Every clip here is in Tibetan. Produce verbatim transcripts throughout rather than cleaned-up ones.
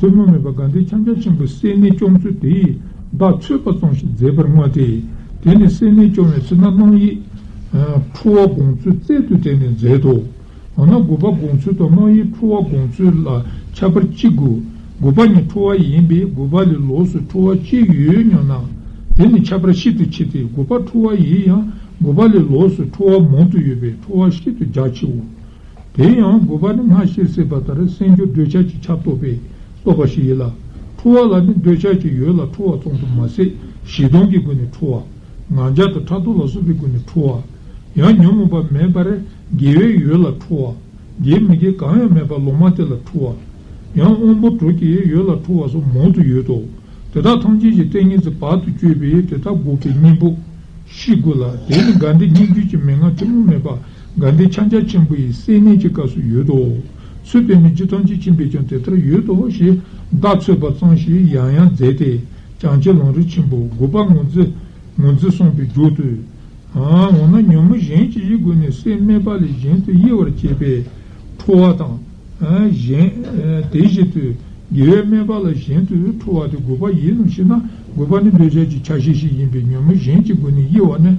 ཐུན་མོང་མེད་པ་དགའ་ལྡན་ཁྱབ་འཇུག་ཆེན་པོའི་སེམས་གནས་སྐྱོང་ཚུལ་དེ་ཡིས་བརྡ་འཚོལ་བ་ཙམ་ཞིག་མཛད་པར་མངོན་ཏེ། དེ་ནི་སེམས་གནས་སྐྱོང་བའི་ཚུལ་ན་རྣམ་དབྱེ་འཕྲོ་བ་སྒོམ་ཚུལ་རྩལ་དུ་བསྟན་ནས་མཛད་དོ། འོ་ན་དགུ་པ་སྒོམ་ཚུལ་དང་རྣམ་དབྱེ་འཕྲོ་བ་སྒོམ་ཚུལ་ལ་ཁྱད་པར་ཅི་དགོས། དགུ་པ་ཉིད་འཕྲོ་བ་ཡིན་པས་དགུ་པ་ལས་ལོགས་སུ་འཕྲོ་བ་ཅི་ཡོད་སྙམ་ན། དེ་ནི་ཁྱད་པར་ཤིན་ཏུ་ཆེ་སྟེ། དགུ་པ་འཕྲོ་བ་ཡིན་ཡང་དགུ་པ་ལས་ལོགས་སུ་འཕྲོ་བ་མང་དུ་ཡོད་པས་འཕྲོ་བ་ཤིན་ཏུ་རྒྱ་ཆེའོ། དེ་ཡང་དགུ་པ་ནི་སྔར་བཤད་ཟིན་པ་ལྟར་སེམས་བྱུང་འདོད་ཆགས་ཀྱི་ཆར་གཏོགས་པའི་རྟོག་པ་ཞིག་ཡིན་ལ། འཕྲོ་བ་ལ་ནི་འདོད་ཆགས་ཀྱི་ཡུལ་ལ་འཕྲོ་བ་ཙམ་དུ་མ་ཟད་ཞེ་སྡང་གི་སྒོ་ནས་འཕྲོ་བ། ང་རྒྱལ་དང་ཕྲག་དོག་ལ་སོགས་པའི་སྒོ་ནས་འཕྲོ་བ། ཡང་ཉོན་མོངས་པ་མེད་པར་དགེ་བའི་ཡུལ་ལ་འཕྲོ་བ། དགེ་མི་དགེ་གང་ཡང་མེད་པར་ལོག་སྨྲ་དེ་ལ་འཕྲོ་བ། ཡང་དབང་པོ་དྲུག་གི་ཡུལ་ལ་འཕྲོ་བ་སོགས་མང་དུ་ཡོད་དོ། དེ་དག་ཐམས་ཅད་ཀྱི་ཏིང་ངེ་འཛིན་བར་དུ་གཅོད་པས་དེ་དག་འགོག་པའི་གཉེན་པོ་ཤེས་དགོས་ལ། དེ་ནི་དགའ་ལྡན་སྙན་བརྒྱུད་ཀྱི་མན་ངག་ཐུན་མོང་མེད་པ་དགའ་ལྡན་ཁྱབ་འཇུག་ཆེན་པོ་ཡི་སེམས་གནས་ཀྱི་སྐབས་སུ་ཡོད་དོ། ཚུལ་དེ་ནི་རྒྱུད་ཐམས་ཅད་མཁྱེན་པས་ཀྱང་དེ་ལྟར་ཡོད་དོ་ཞེས་བརྡ་འཚོལ་བ་ཙམ་ཞིག་ཡང་ཡང་མཛད་དེ། བྱང་ཆུབ་ལམ་རིམ་ཆེན་པོ་དགུ་པ་ངོས་འཛིན་ངོས་འཛིན་གསུངས་པའི་མཇུག་ཏུ། འོ་ན་ཉོན་མོངས་གཞན་གྱི་ཡིད་སྒོ་ནས་སེམས་སྨད་པ་ལས་གཞན་དུ་དབྱེ་བར་བྱེད་པའི་འཕྲོ་བ་དང་། གཞན། དེ་བཞིན་དུ་དགེ་བའི་སྨད་པ་ལ་གཞན་དུ་འཕྲོ་བ་དེ་དགུ་པ་ཡིན་ནམ་ཞེ་ན། དགུ་པ་ནི་འདོད་ཆགས་ཀྱི་ཆ་ཤས་ཤིག་ཡིན་པས་ཉོན་མོངས་གཞན་གྱི་སྒོ་ནས་དབྱེ་བ་ནི་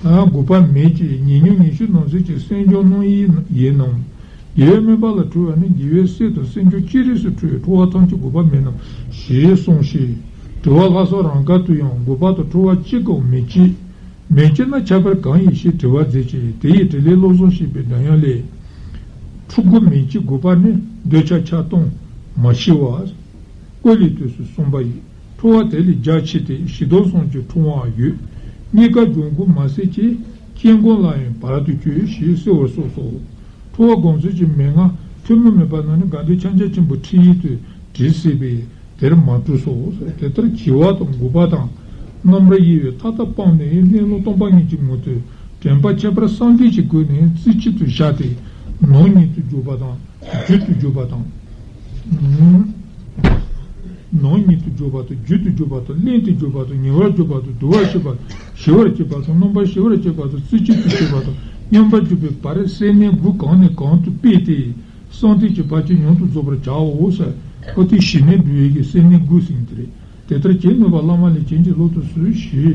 དགུ་པ་མེད་ཀྱི་ཉེ་ཉོན་ཉེ་ཤོས་ནང་གསེས་ཀྱི་སེམས་བྱུང་རྣམ་དབྱེ་ཡིན་ནམ། དགེ་བའི་སྨད་པ་ལ་འཕྲོ་བ་ནི་དགེ་བའི་སེམས་དང་སེམས་བྱུང་ཅི་རིགས་སུ་འཕྲོ་བའི་འཕྲོ་བ་ཐམས་ཅད་དགུ་པ་མིན་ནམ་ཞེས་གསུངས་ཤིང་། དྲི་བ་ལྷག་བསམ་རང་དགར་དུ་ཡང་དགུ་པ་དང་འཕྲོ་བ་གཅིག་ཀྱང་མེད་ཀྱི། མེད་ཀྱི་ན་ཁྱད་པར་གང་ཡིན་ཞེས་དྲི་བ་མཛད་ཅིང་། དེ་ཡི་དྲིས་ལན་བློ་བཟང་ཞེས་པའི་འདོན་ཡང་ལས། འཕྲོ་དགུ་མིན་གྱི་དགུ་པ་ནི་འདོད་ཆགས་ཆགས་སྡང་མ་ཞི་བ། ཀུན་ལས་བཏུས་སུ་གསུངས་པ་ཡི། འཕྲོ་བ་དེ་ལས་རྒྱ་ཆེ་སྟེ་ཞེ་སྡང་གསུམ་གྱི་འཕྲོ་བའང་ཡོད། རྙེད་དཀའ་འབྱུང་ཁུངས་མ་གསལ་ཅིང་། རྐྱེན་ཀུན་ལ་ཡང་བར་དུ་གཅོད་ཞེས་གསལ་བར་གསུངས་སོ། འཕྲོ་བ་སྒོམ་ཚུལ་གྱི་མན་ངག་ཐུན་མོང་མེད་པ་ནང་ནས་དགའ་ལྡན་ཁྱབ་འཇུག་ཆེན་པོ་ཁྲིད་ཡིག་ཏུ་བྲིས་ཟིན་པས་དེར་མ་གྲུབ་སོ། དེ་ལྟར་བྱེ་བ་དང་དགུ་པ་དང་རྣམ་པར་དབྱེ་བའི་མཐའ་དག་སྤངས་ནས་གནས་ལུགས་སྟོང་པ་ཉིད་ཀྱི་ངང་དུ་དྲན་པ་ཁྱད་པར་གསལ་འདེབས་ཀྱི་སྒོ་ནས་རྩེ་གཅིག་ཏུ་བཞག་སྟེ་ནང་ཉིད་དུ་འཇོག་པ་དང་། རྒྱུད་དུ་འཇོག་པ་དང་། ནང་ཉིད་དུ་འཇོག་པ་དང་རྒྱུད་དུ་འཇོག་པ་དང་གླེང་སྟེ་འཇོག་པ་དང་ཉེ་བར་འཇོག་པ་དང་བསྡུ་བར་བྱེད་པ། ཞི་བར་བྱེད་པ་དང་རྣམ་པར་ཞི་བར་བྱེད་པ་དང་རྩེ་གཅིག་ཏུ་བྱེད་པ་དང་མཉམ་པར་འཇོག་པའི་བར་སེམས་གནས་དགུ་གང་ནས་གང་དུ་སྤེལ་ཏེ་གསལ་འདེབས་ཀྱི་བར་ཆད་ཉུང་དུ་རྫོགས་པར་བྱའོ་ཟེར། ཨོ་དེ་ཞི་གནས་འགྲོ་བའི་གི་སེམས་གནས་དགུ་ཟེར་དེ་རེད། དེ་ལྟར་བྱེད་ནུས་པ་བླ་མ་ལས་བྱིན་གྱིས་བརླབ་ཏུ་གསོལ་ཞེས་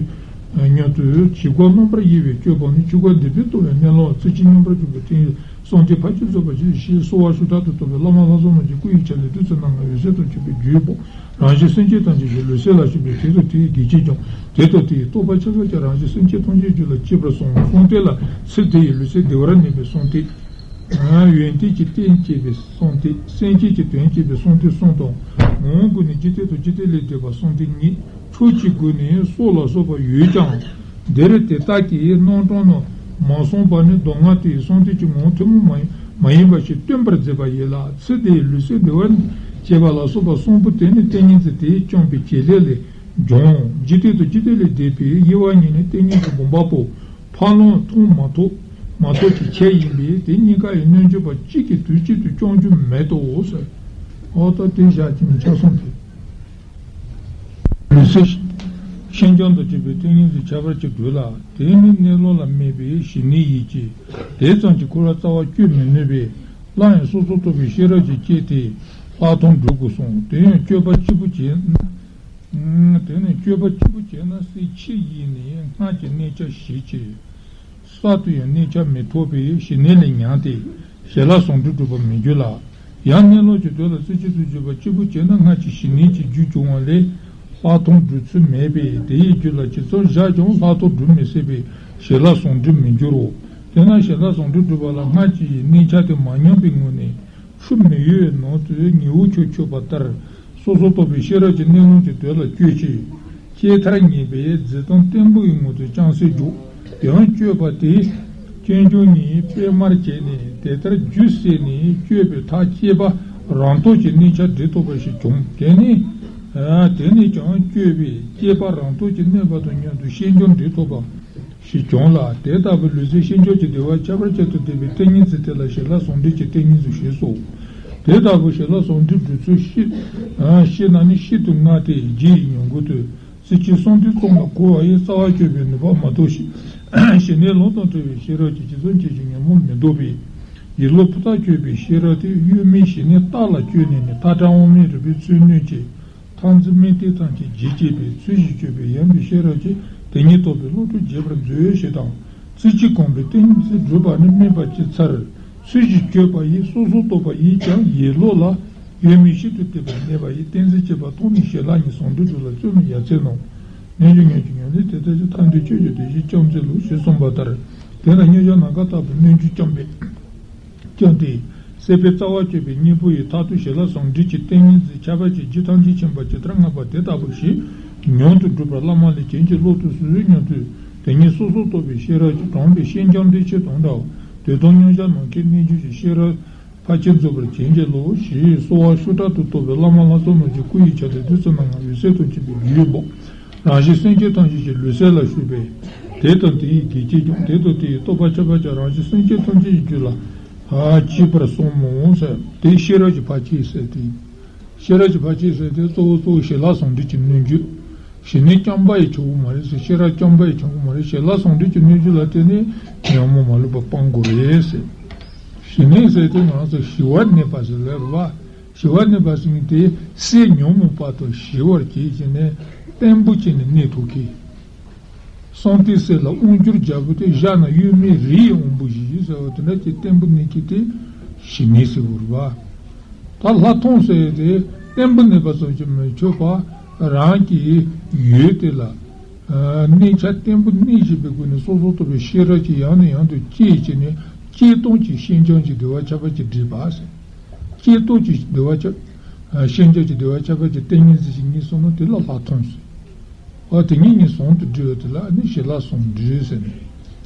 སྙམ་དུ་བྱིས་པ་རྣམ་པར་དབྱེ་བའི་སྤྱོད་པ་ནི་ཆོས་སྐུ་བདེ་བར་རྟོགས་པའི་གནས་ལུགས་རྩེ་གཅིག་མཉམ་པར་འཇོག་པའི་ཏིང་ངེ་འཛིན་གསལ་འདེབས་ཕར་ཕྱིན་རྫོགས་པ་ཞེས་གསོལ་བ་ཤུགས་དྲག་ཏུ་བཏབ་པས་བླ་མ་ལྷ་བཟང་རྣམས་ཀྱིས་སྐུ་ཡི་ཆ་ལས་བདུད་རྩི་སྣ་ལྔ་འོད་ཟེར་དང་བཅས་པའི་རྒྱུད་སྤོས། རང་བཞིན་སེམས་ཅན་ཐམས་ཅད་ཀྱི་ལུས་སེམས་ལ་ཞུགས་པས་དེ་དང་དེ་ཡི་གེགས་བྱེད་ཀྱང་དེ་དང་དེ་ཡི་རྟོགས་པ་ཆ་ཚང་གིས་རང་བཞིན་སེམས་ཅན་ཐམས་ཅད་རྒྱུད་ལ་སྐྱེས་པར་གསུངས། གསལ་འདེབས་ལ་ཚེ་འདི་ཡི་ལུས་སེམས་བདེ་བར་གནས་པའི་གསལ་འདེབས། ཡོན་ཏན་གྱི་རྟེན་བཅས་པའི་གསལ་འདེབས། སེམས་ཅན་གྱི་དོན་བཅས་པའི་གསལ་འདེབས་གསུམ་དང་། ངོ་བོ་ཀུན་ནས་འཇིག་རྟེན་དང་འཇིག་རྟེན་ལས་འདས་པ་གསལ་འདེབས་གཉིས། ཕྱོགས་ཀྱི་སྒོ་ནས་སྲོག་ལ་སོགས་པ་ཡོད་ཀྱང་། འདིར་དེ་དག་གི་རྣམ་གྲངས་རྣམས་མ་གསུངས་པ་ནི་མདོ་སྔགས་དེའི་གསལ་འདེབས་ཀྱི་ངོ་བོ་ཐུན་མོང་མ་མ་ཡིན་པ་ཞིག་སྟོན་པར་མཛད་པ་ཡིན་ལ། ཚེ་འདིའི་ལུས་སེམས་བདེ་བར་བྱེད་པ་ལ་སོགས་པ་གསུམ་པོ་དེ་ནི་ཏིང་ངེ་འཛིན་དེས་བསྐྱངས་པའི་བྱེད་ལས་ལས་འབྱུང་། འཇིག་རྟེན་དང་འཇིག་རྟེན་ལས་འདས་པའི་དབྱེ་བ་གཉིས་ནི་ཏིང་ངེ་འཛིན་སྒོམ་པ་པོ། ཕར་ལོགས་མཐོང་མ་ཐོབ་མ་ཐོབ་ཀྱི་ཆོས་ཡིན་པས་དེ་གཉིས་ཀ་ཡི་རྣལ་འབྱོར་པ་གཅིག་གིས་དུས་གཅིག་ཏུ་སྐྱོང་རྒྱུ་མེད་དོ་ཟེར། འོ་ད་དེ་བཞག་ཅིང་ཆ་གསུམ་སྟེ། ལུས་སེམས་ཤིན་སྦྱངས་དང་བཅས་པའི་ཏིང་ངེ་འཛིན་ཁྱད་པར་གྱིས་གྲོལ་ལ། དེ་ནི་གནས་ལུགས་ལ་སྨད་པའི་ཞི་གནས་ཡིན་གྱི། དེ་ཙམ་གྱིས་འཁོར་བ་རྩ་བ་གཅོད་མི་ནུས་པས། སླར་ཡང་སོ་སོར་རྟོག་པའི་ཤེས་རབ་ཀྱིས་བསྐྱེད་དེ་ལྷག་མཐོང་སྒྲུབ་དགོས་གསུངས། དེ་ཡང་སྤྱོད་པ་གཅིག་པུ་བྱས་ན། དེ་ནས་སྤྱོད་པ་གཅིག་པུ་བྱས་ན་སྲིད་ཕྱིར་ཡིས་ནི་སྔར་གྱི་གནས་ཆ་ཞིག་བྱེད། གསར་དུ་ཡང་གནས་ཆ་མི་ཐོབ་པས་ཞི་གནས་ལས་ཉམས་ཏེ་ཞི་ལྷག་ཟུང་འབྲེལ་སྒྲུབ་པར་མི་འགྱུར་ལ། ཡང་གནས་ལུགས་ཀྱི་དོན་ལ་རྩེ་གཅིག་ཏུ་འཇོག་པ་གཅིག་པུ་བྱས་ན་སྔར་གྱི་ཞི་གནས་ཀྱི་རྒྱུ་བྱུང་བ་ལས་ལྷག་མཐོང་སྒྲུབ་ཚུལ་མེད་པས་དེ་ཡི་རྒྱུད་ལ་ཇི་ཙམ་བཞག་ཀྱང་ལྷག་མཐོང་སྒྲུབ་མི་སྲིད་པས་ཞི་ལྷག་ཟུང་འབྲེལ་མི་འགྱུར་རོ། དེས་ན་ཞི་ལྷག་ཟུང་འབྲེལ་སྒྲུབ་པ་ལ་སྔར་གྱི་གནས་ཆ་དེ་མ་ཉམས་པའི་ངོས་ནས། ཆུ་མི་གཡོ་བའི་ནང་དུ་ཉི་འོད་ཆུ་ཆུད་པ་ལྟར། སོ་སོར་རྟོག་པའི་ཤེས་རབ་ཀྱིས་གནས་ལུགས་ཀྱི་དོན་ལ་དཔྱོད་ཅིང་། དཔྱད་མཐར་ངེས་པའི་རྫི་དང་བརྟན་པོའི་ངང་དུ་ཅུང་ཟད་འཇོག། དེའང་དཔྱོད་པ་དེས་སྤྱོད་འཇུག་གཉིས་སྤེལ་མར་བྱས་ནས་དེ་ལྟར་རྒྱུད་བསྲེས་ནས་དཔྱོད་པའི་མཐའ་དཔྱད་པ་རང་རྟོགས་ཀྱི་གནས་ཆ་འདྲེན་ཐུབ་པ་ཞིག་བྱུང་། དེ་ནས་དེ་ནས་ཀྱང་དཔྱོད་པས་དཔྱད་པ་རང་རྟོགས་ཀྱིས་གནས་པ་དང་མཉམ་དུ་ཤེས་འཇུག་འདྲེན་ཐུབ་པ། ཞིག་བྱུང་ལ། དེ་ལྟ་བུའི་ལུས་སེམས་ཤིན་སྦྱངས་ཀྱི་བདེ་བ་ཁྱད་པར་ཅན་དུ་ལྡན་པའི་ཏིང་ངེ་འཛིན་དེ་ལ་ཞི་ལྷག་ཟུང་འབྲེལ་གྱི་ཏིང་ངེ་འཛིན་ཞེས་སོ། དེ་ལྟ་བུའི་ཞི་ལྷག་ཟུང་འབྲེལ་སྒྲུབ་ཚུལ་ཤེས་ཤེས་ན་ནི་ཤིན་ཏུ་སྔ་སྟེ་རྗེ་ཡི་ཉམས་མགུར་དུ། རྩེ་གཅིག་གསལ་འདེབས་གསུམ་ལ་གོ་བ་ཡི། རྩ་བ་དཔྱོད་པའི་ནུས་པ་མ་ཐོབ་ཞིག་ཞི་གནས་ལམ་དང་བྲལ་བའི་ཤེས་རབ་ཀྱིས་ཇི་ཙམ་བྱས་ཀྱང་ཉོན་མོངས་མི་ལྡོག་པས། ཡིད་བློ་ཕུ་ཐག་ཆོད་པའི་ཤེས་རབ་དེ་གཡོ་མེད་ཞི་གནས་རྟ་ལ་བཅོལ་ནས་ནི། མཐའ་བྲལ་དབང་མེད་རིག་པའི་ཚུལ་གནོན་བྱེད། མཐར་འཛིན་དམིགས་གཏད་ཐམས་ཅད་ཇི་སྐྱེས་པའི། ཚུལ་བཞིན་སྤྱོད་པའི་ཡངས་པའི་ཤེས་རབ་ཀྱིས། དེ་ཉིད་རྟོགས་པའི་བློ་གྲོས་རྒྱས་པར་མཛོད་ཞེས་དང་། རྩེ་གཅིག་གོམས་པའི་ཏིང་ངེ་འཛིན་བསྒྲུབས་པ་ནི། དམིགས་པ་ཅི་མཚར་སུས་ཀྱང་བསྐྱོད་པ་ཡིས། སོ་སོར་རྟོག་པ་ཡིས་ཀྱང་ཡིད་བློ་ལ། གཡོ་མེད་ཤིན་ཏུ་གཏད་པར་གནས་པ་ཡིས། ཏིང་འཛིན་བསྐྱེད་པ་ཐོབ་ནས་ཞི་ལྷག་ཉིད། ཟུང་འབྲེལ་གྲོལ་ལ་བརྩོན་ནས་ཡ་མཚན་ནོ། སྙན་བརྒྱུད་ཉམས་ཀྱི་ཉམས་ལེན་དེ་ལྟར་ཞིག་ཐར་འདོད་ཁྱོད་ཀྱིས་དེ་བཞིན་བསྐྱང་མཛད་ལོ། ཞེས་གསུངས་པ་ལྟར། དེས་ན་མཉམ་གཞག་ནམ་མཁའ་ལྟ་བུའི་སྣོད་བཅུད་བསྐྱངས་པས། བསྐྱངས་ཏེ། སྲེད་པའི་རྩ་བ་གཅོད་པའི་གཉེན་པོ་ཡི། མཐར་ཐུག་ཞི་ལྷག་ཟུང་འབྲེལ་གྱི། ཏིང་ངེ་འཛིན་ཁྱབ་པ་ཅན་རྒྱུད་ཐམས་ཅད་མཁྱེན་པ་ཇི་ལྟར་བསྔགས་པ་དེ་ལྟ་བུ་ཞིག་མྱུར་དུ་འགྲུབ་པར་བླ་མ་ལས་བྱིན་གྱིས་རློབས་ཏུ་གསོལ་སྙམ་དུས། དེ་ཉིད་སོ་སོར་རྟོག་པའི་ཤེས་རབ་ཀྱིས། དྲངས་པའི་ཤིན་སྦྱངས་འགྲེལ་ཆེན་དང་འདྲའོ། དེ་དང་མཉམ་གཞག་ནམ་མཁའི་སྣོད་བཅུད་ཀྱི། ཤེས་རབ་ཕལ་ཆེར་རྫོགས་པར་བྱིན་གྱིས་རློབས། ཞེས་གསོལ་བ་ཤུགས་དྲག་ཏུ་བཏབ་པས། བླ་མ་ལྷ་ཚོགས་རྣམས་ཀྱི་སྐུ་ཡི་ཆ་དེ་བདུད་རྩི་སྣ་ལྔ་འོད་ཟེར་དང་བཅས་པའི་རྒྱུན་འབོགས། རང་བཞིན་སེམས་ཅན་ཐམས་ཅད་ཀྱི་ལུས་སེམས་ལ་ཞུགས་པས། དེ་དང་དེ་ཡི་གེགས་བྱེད་ཀྱང་། དེ་དང་དེ་ཡི་རྟོག་པ་ཁྱབ་པ་ཀྱང་། རང་བཞིན་སེམས་ཅན་ཐམས་ཅད་ཀྱི་རྒྱུད་ལ། ཨ། གཅིག་པར་གསུངས་མོ་ཟེར། དེ་ཤེས་རབ་ཀྱི་ཕར་ཕྱིན་ཟེར་ཏེ། ཤེས་རབ་ཀྱི་ཕར་ཕྱིན་ཟེར་ཏེ་གཙོ་བོ་གཙོ་བོ་ཞི་ལྷག་ཟུང་འབྲེལ་གྱི་སྣོད་བཅུད། ཞི་གནས་རྐྱང་པ་ཡིས་ཆོག་གི་མ་རེད་ཟེར། ཤེས་རབ་རྐྱང་པ་ཡིས་ཆོག་གི་མ་རེད། ཞི་ལྷག་ཟུང་འབྲེལ་གྱི་སྣོད་བཅུད་ལ་བརྟེན་ནས་ཉོན་མོངས་མ་ལུས་པ་སྤང་དགོས་རེད་ཟེར། ཞི་གནས་ཟེར་ཏེ་ང་ཚོ་ཞི་བར་གནས་པ་ཟེར་ལབ་རེད་བ། ཞི་བར་གནས་པ་ཟེར་མཁན་དེ་སྲེད་ཉོན་མོངས་དཔག་ཏུ་ཞི་བར་བྱེད་ཅེས་ནས་བརྟན་པོ་བྱས་ནས་གནས་ཐུབ་མཁན། གསང་གཏེར་གསེར་ལ་དབང་བསྒྱུར་རྒྱལ་པོ་སྟེ། བཞག་ན་གཡོ་མེད་རི་ཡི་དབང་པོ་བཞིན་ཟེར་བ་དེ་འདྲ་ཅིག་བརྟན་པོ་གནས་ཀྱི་དེ་ཞི་གནས་ཟེར་བ་རེད་བ། ད་ལྷག་མཐོང་ཟེར་ཡས་དེ་བརྟན་པོ་གནས་པ་ཙམ་གྱིས་མི་ཆོག་པ། རང་གི་ཡུལ་དེ་ལ་གནས་ཆ་བརྟན་པོ་གནས་བཞིན་པའི་སྒོ་ནས་སོ་སོར་རྟོག་པའི་ཤེས་རབ་ཀྱིས་ཡང་ནས་ཡང་དུ་བསྐྱེད་བྱས་ནས། བསྐྱེད་སྟངས་ཀྱི་ཤིན་སྦྱངས་ཀྱི་བདེ་བ་ཁྱབ་པ་ཅིག་སྒྲུབ་པ་ཟེར། བསྐྱེད་སྟངས་ཀྱི་བདེ་བ་ཁྱབ། ཨ། ཤིན་སྦྱངས་ཀྱི་བདེ་བ་ཁྱབ་པ་ཅིག་ཏིང་ངེ་འཛིན་ཞིག་རྙེད་སོང་ན་དེ་ལ་ལྷག་མཐོང་ཟེར། འོ་དེ་ཉིད་ཉིད་ཟུང་དུ་འབྲེལ་བ་དེ་ལ་ནི་ཞི་ལྷག་ཟུང་འབྲེལ་ཟེར་ནས།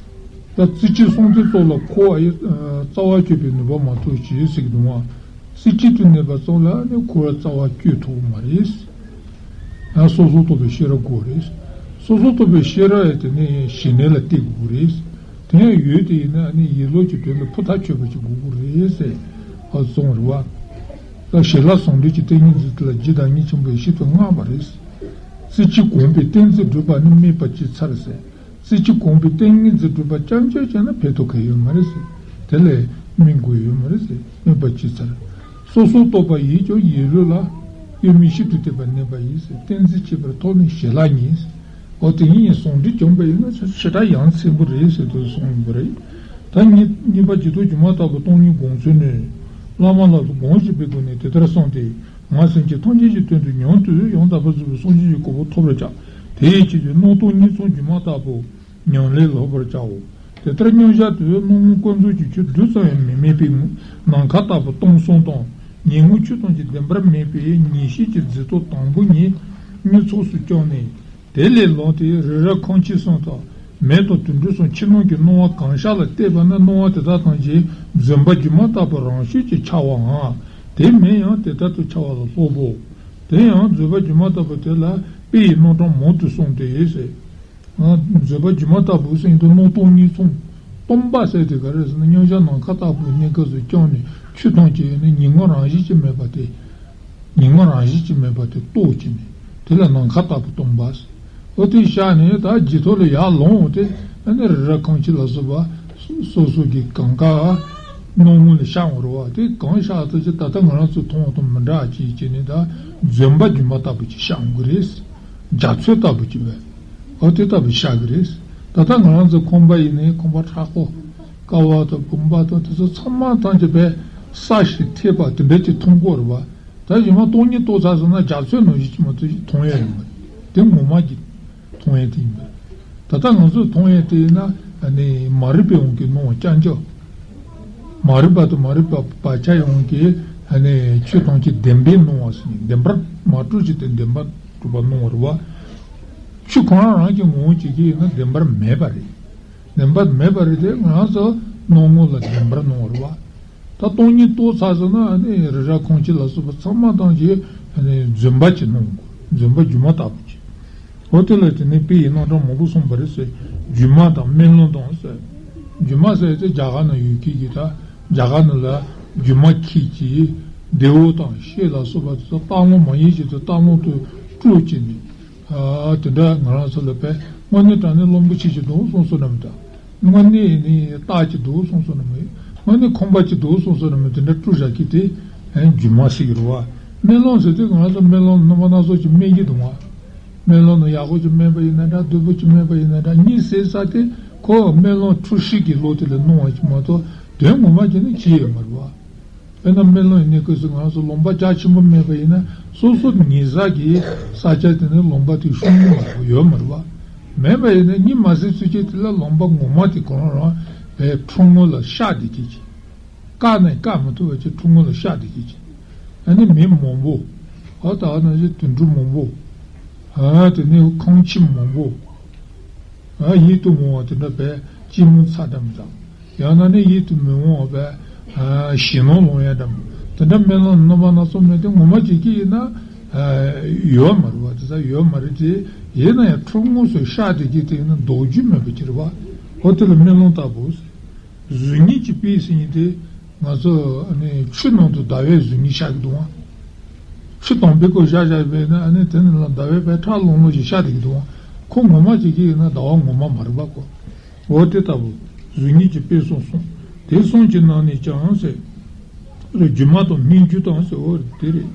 ད་རྩེ་གཅིག་གསང་གཏེར་སོགས་ལ་འཁོར་བ་ཡི་རྩ་བ་གཅོད་པའི་ནུས་པ་མ་ཐོབ་ཅེས་ཟེར་གི་འདུག་བ། རྩེ་གཅིག་ཏུ་གནས་པ་ཙམ་ལ་ནི་འཁོར་བ་རྩ་བ་གཅོད་ཐུབ་མ་རེད། ཡང་སོ་སོར་རྟོག་པའི་ཤེས་རབ་དགོས་རེད། སོ་སོར་རྟོག་པའི་ཤེས་རབ་ཡང་དེ་ནི་ཞི་གནས་ལ་གཏད་དགོས་རེད། དེ་ཡང་ཡོད་དེ་ཡིན་ན་ནི་ཡིད་བློ་གྱི་དོན་ལ་ཕུ་ཐག་ཆོད་པ་ཞིག་དགོས་ཀྱི་རེད་ཟེར་བ་གསུངས་རེད་བ། ད་ཞི་ལྷག་ཟུང་འབྲེལ་གྱི་ཏིང་ངེ་འཛིན་དེ་ལ་རྒྱུད་བདག་ཉིད་ཆེན་པོས་ཞིབ་ཏུ་བསྔགས་པ་རེད། རྩེ་གཅིག་གོམས་པའི་ཏིང་འཛིན་བསྒྲུབས་པ་ནི། དམིགས་པ་ཅི་མཚར་ཟེར། རྩེ་གཅིག་གོམས་པའི་ཏིང་ངེ་འཛིན་བསྒྲུབས་པ་རྐྱང་རྐྱང་བྱས་ན་ཕན་ཐོགས་གང་ཡང་ཡོད་མ་རེད་ཟེར། དེ་ལས་སྨིན་དགོས་ཡོད་མ་རེད་ཟེར། དམིགས་པ་ཅི་མཚར། སོ་སོར་རྟོག་པ་ཡིས་ཀྱང་ཡིད་བློ་ལ། གཡོ་མེད་ཤིན་ཏུ་གཏད་པར་གནས་པ་ཡིས་ཟེར། ཏིང་འཛིན་བསྐྱེད་པ་ཐོབ་ནས་ཞི་ལྷག་ཉིད་ཟེར། འོ་དེ་ཉིད་ཟུང་འབྲེལ་བྱུང་བ་ཡིན་ན་ཞེ་དྲག་ཡ་མཚན་པོ་རེད་ཟེར་དུ་གསུངས་པ་རེད། ད་གཉིས་གཉིས་པ་རྗེ་བཙུན་སྒྱུ་མ་ལྟ་བུ་སྟོང་ཉིད་སྒོམ་ཚུལ་ནི། བླ་མ་ལ་སྒོམ་བཞིན་པའི་སྒོ་ནས་དེ་ལྟར་གསུངས་ཏེ། ང་སེམས་ཅན་ཐམས་ཅད་ཀྱི་དོན་དུ་མྱུར་དུ་ཡང་དག་པར་རྫོགས་པའི་སངས་རྒྱས་ཀྱི་གོ་འཕང་ཐོབ་པར་བྱ། དེའི་ཕྱིར་དུ་སྣང་སྟོང་གཉིས་མཚུངས་སྒྱུ་མ་ལྟ་བུ་ཉམས་ལེན་སློབ་པར་བྱའོ། དེ་ལྟར་མཉམ་བཞག་དུས་སྣང་ངོར་ཀུན་རྫོབ་ཀྱི་ཆོས་རྡུལ་ཙམ་ཡང་མི་དམིགས་པའི་ནམ་མཁའ་ལྟ་བུ་སྟོང་གསུམ་དང་། ཉིད་ངོར་ཆོས་ཐམས་ཅད་བདེན་པར་མེད་པའི་ངེས་ཤེས་ཀྱི་འཛིན་སྟངས་དང་པོ་ཉིད་གཉིས་ཚོགས་སུ་བསྐྱངས་ནས། དེ་ལས་ལངས་ཏེ་རི་རབ་ཁང་ཆེན་གསུམ་དང་། མེ་དང་དུད་འགྲོ་གསུམ་ཕྱི་ནང་གི་སྣང་བ་གང་ཤར་ལ་བལྟས་པ་ན། སྣང་བ་དེ་དག་ཐམས་ཅད་རྫུན་པ་སྒྱུ་མ་ལྟ་བུ་རང་བྱུང་གིས་འཆར་བའམ། དེ་མིན་ཡང་དེ་ལྟར་དུ་འཆར་བ་ལ་སློབ་བོ། དེ་ཡང་རྫུན་པ་སྒྱུ་མ་ལྟ་བུ་དེ་ལ་དཔེ་ཡི་རྣམ་གྲངས་མང་དུ་གསུངས་ཏེ་ཟེར། རྫུན་པ་སྒྱུ་མ་ལྟ་བུ་ཟེར་དུས་སྣང་སྟོང་གཉིས་མཚུངས། སྟོང་པ་ཟེར་དེ་ག་རེ་ཟེར་ན། མཉམ་བཞག་ནམ་མཁའ་ལྟ་བུའི་གནས་སྐབས་སུ་བསྐྱངས་ནས། ཆོས་ཐམས་ཅད་ནི་ཉིད་ངོ་རང་བཞིན་གྱིས་མེད་པ་དེ། ཉིད་ངོ་རང་བཞིན་གྱིས་མེད་པ་དེ་རྟོགས་ཀྱི་ནི། དེ་ལ་ནམ་མཁའ་ལྟ་བུ་སྟོང་པ་ཟེར། འོ་དེ་བཞག་ནས་ད་རྗེས་ཐོག་ལ་ཡར་ལོངས་འོང་དེ། ཨ་ནི་རི་རབ་ཁང་ཆེན་ལ་སོགས་པ་སོ་སོ་གི་གང་ག་སྣང་ངོ་ལ་ཤར་འོང་རེད་བ། དེ་གང་ཤར་ཐུབ་ཀྱི། ད་ལྟ་ང་རང་ཚོ་མཐོང་བ་དང་མི་འདྲ་ཅིག་བྱས་ནས། ད་རྫུན་པ་སྒྱུ་མ་ལྟ་བུ་ཅིག་ཤར་འོང་གི་རེད། རྒྱ་མཚོ་ལྟ་བུ་ཅིག་བས། འོ་དེ་ལྟ་བུ་ཤར་གི་རེད། ད་ལྟ་ང་རང་ཚོ་ཁང་པ་ཡིན་ནའི་ཁང་པ་མཁྲེགས་པོ། ཀ་བ་དང་བུམ་པ་དང་དེ་ཚོ་ཚང་མ་ཐམས་ཅད་པས་ས་ཞིག་ཐེབས་པ་དེ་འདྲ་ཅིག་མཐོང་གི་ཡོད་རེད་བ། ད་གཞུག་མ་སྟོང་ཉིད་རྟོགས་ཚར་སོང་ན་རྒྱ་མཚོའི་ནང་བཞིན་ཅིག་མ་གཏོགས་མཐོང་ཡ་ཡོད་མ་རེད། དེ་ངོ་མ་གི་མཐོང་ཡ་དེ་ཡིན་པ་རེད། ད་ལྟ་ང་ཚོས་མཐོང་ཡ་དེ་ཡིན་ན། ཨ་ནི་མ་རིག་པའི་དབང་གིས་སྣང་བ་རྐྱང་རྐྱང་། མ་རིག་པ་དང་མ་རིག་པ་བག་ཆགས་ཡོང་གི། ཨ་ནི་ཆོས་ཐམས་ཅད་བདེན་པས་སྣང་བ་ཟེར་ནས། བདེན་པར་མ་གྲུབ་ཅིག་དེ་བདེན་པར་གྲུབ་པ་སྣང་བ་རེད་བ། ཆོས་ཁོ་རང་རང་གི་ངོ་བོ་བྱེད་ཀྱི་ཡིན་ན་བདེན་པར་མེད་པ་རེད། བདེན་པར་མེད་པ་རེད་དེ། ང་རང་ཚོ་སྣང་ངོ་ལ་བདེན་པར་སྣང་བ་རེད་བ། ད་སྟོང་ཉིད་རྟོགས་ཚར་སོང་ན། ཨ་ནི་རི་རབ་ཁང་ཆེན་ལ་སོགས་པ་ཚང་མ་ཐམས་ཅད་ཨ་ནི་རྫུན་པ་ཅིག་སྣང་གི། རྫུན་པ་སྒྱུ་མ་ལྟ་བུ་ཅིག་འོ་དེ་ལ་དེ་ནས་དཔེ་ཡི་རྣམ་གྲངས་མང་པོ་གསུངས་པ་རེད་ཟེར། སྒྱུ་མ་དང་རྨི་ལམ་དང་ཟེར། སྒྱུ་མ་ཟེར་ཏེ་རྒྱ་གར་ན་ཡོད་མཁན་གྱི། ད་རྒྱ་གར་ན་ལ་སྒྱུ་མ་ཁྱི་གཅིག་དེའུ་དང་ཤེལ་ལ་སོགས་པ་དེ་ཚོ་རྟ་གླང་མ་ཡིན་ཞིག་ཏུ་རྟ་གླང་དུ་སྤྲུལ་བྱས་ནས། ཨ། དེ་འདྲ་ང་རང་ཚོ་ལ་དཔེ་དངོས་གནས་དྲང་གནས་གླང་པོ་ཆེ་ཞིག་འདུག་གསུངས་སོང་ན་མི་འདྲ། དངོས་གནས་ནི་སྟག་ཅིག་འདུག་གསུངས་སོང་ན་མི། ཨ་ནི་ཁང་པ་གཅིག་འདུག་སོང་ཟེར་ནས་དེ་འདྲ་དཀྲུག་བཞག་གི་དེ་ཨེ་རྒྱུ་མ་ཟེར་གི་རེད་བ། སྨོན་ལམ་ཟེར་དུས་ང་ཚོ་སྨོན་ལམ་སྣོན་པ་སྣ་ཚོགས་ཀྱི་སྨོན་གྱི་འདུག་བ། སྨོན་ལམ་ནི་ཡག་པོ་ཅིག་སྨོན་པ་ཡིན་ན་འདྲ། སྡུག་པོ་ཅིག་སྨོན་པ་ཡིན་ན་འདྲ། གཉིད་སད་ས་དེ་ཁོ་སྨོན་ལམ་འཁྲུལ་ཞིག་གི་བློ་དེ་ལ་སྣང་བ་ཅིག་མ་གཏོགས་དོན་ངོ་མ་ཅིག་ནི་ཅི་ཡོད་མ་རེད་བ། དཔེར་ན་སྨོན་ལམ་ཡིན་ནའི་སྐབས་སུ་ང་ཚོ་ལུང་པ་རྒྱ་ཆེན་པོ་སྨོན་པ་ཡིན་ན་སོ་སོ་ཉལ་ས་གི་ས་ཆ་དེ་ནི་ལུང་པ་དེ་ཤོང་གི་མ་རེད་བ། ཡོད་མ་རེད་བ། མེད་པ་ཡིན་ན་གཉིད་མ་སད་ཚུལ་ཁྲིམས་དེ་ལ་ལུང་པ་ངོ་མ་དེ་གང་རང་བའི་ཁྲོམ་ངོས་ལ་ཤག་བསྡད་ཀྱི་ཅིག་བཀག་ནས་བཀག་མི་ཐུབ་པ་ཅིག་ཁྲོམ་ངོས་ལ་ཤག་བསྡད་ཀྱི་ཅིག་ཨ་ནི་མི་མང་པོ། ཨ་ད་ཨ་ན་ཅིག་དུད་འགྲོ་མང་པོ། ཨ་དེ་ནས་ཁང་ཁྱིམ་མང་པོ། ཨ་ཡིད་དུ་འོང་བ་དེ་འདྲ་བས་ཅི་མོ་ཚ་འགྲམ་དང་། ཡང་ན་ནི་ཡིད་དུ་མི་འོང་བ་བས་ཨ་ཞེད་སྣང་སློང་ཡ་འགྲམ། དེ་འདྲ་སྨོན་ལམ་རྣམ་པ་སྣ་ཚོགས་སྨོན་དེ་ངོ་མ་བྱེད་ཀྱི་ཡིན་ན་ཨ་ཡོད་མ་རེད་བ། དེ་ཚ་ཡོད་མ་རེད་དེ། ཡིན་ན་ཡང་ཁྲོམ་ངོས་སུ་ཤག་བསྡད་ཀྱི་དེ་ཡིན་ན་ལྡོག་རྒྱུ་མེད་པ་ཅིག་རེད་བ། འོ་དེ་ལ་སྨོན་ལམ་ལྟ་བུ། གཟུགས་བརྙན་གྱི་དཔེ་ཟེར་མཁན་དེ་ང་ཚོ་ཨ་ནི་ཆུ་ནང་དུ་ཟླ་བའི་གཟུགས་བརྙན་ཤར་གྱི་འདུག་ཨང་། ཆུ་དྭངས་པའི་སྐོར་བཞག་བཞག་པས་ན་ཨ་ནི་དེ་ནི་ལ་ཟླ་བའི་དཔེ་ཁྲ་ལོང་ལོང་ཞིག་ཤར་བསྡད་ཀྱི་འདུག་ཨང་། ཁོ་ངོ་མ་ཅིག་གི་ཡིན་ན་ཟླ་བ་ངོ་མ་མ་རེད་པ་ཁོ། འོ་དེ་ལྟ་བུ་གཟུགས་བརྙན་གྱི་དཔེ་གསུམ་གསུངས། དེ་གསུམ་གྱི་ནང་ནས་ཀྱང་ཟེར། རེ་སྒྱུ་མ་དང་སྨན་སྒྱུ་དང་ཟེར། འོ་དེ་རེད།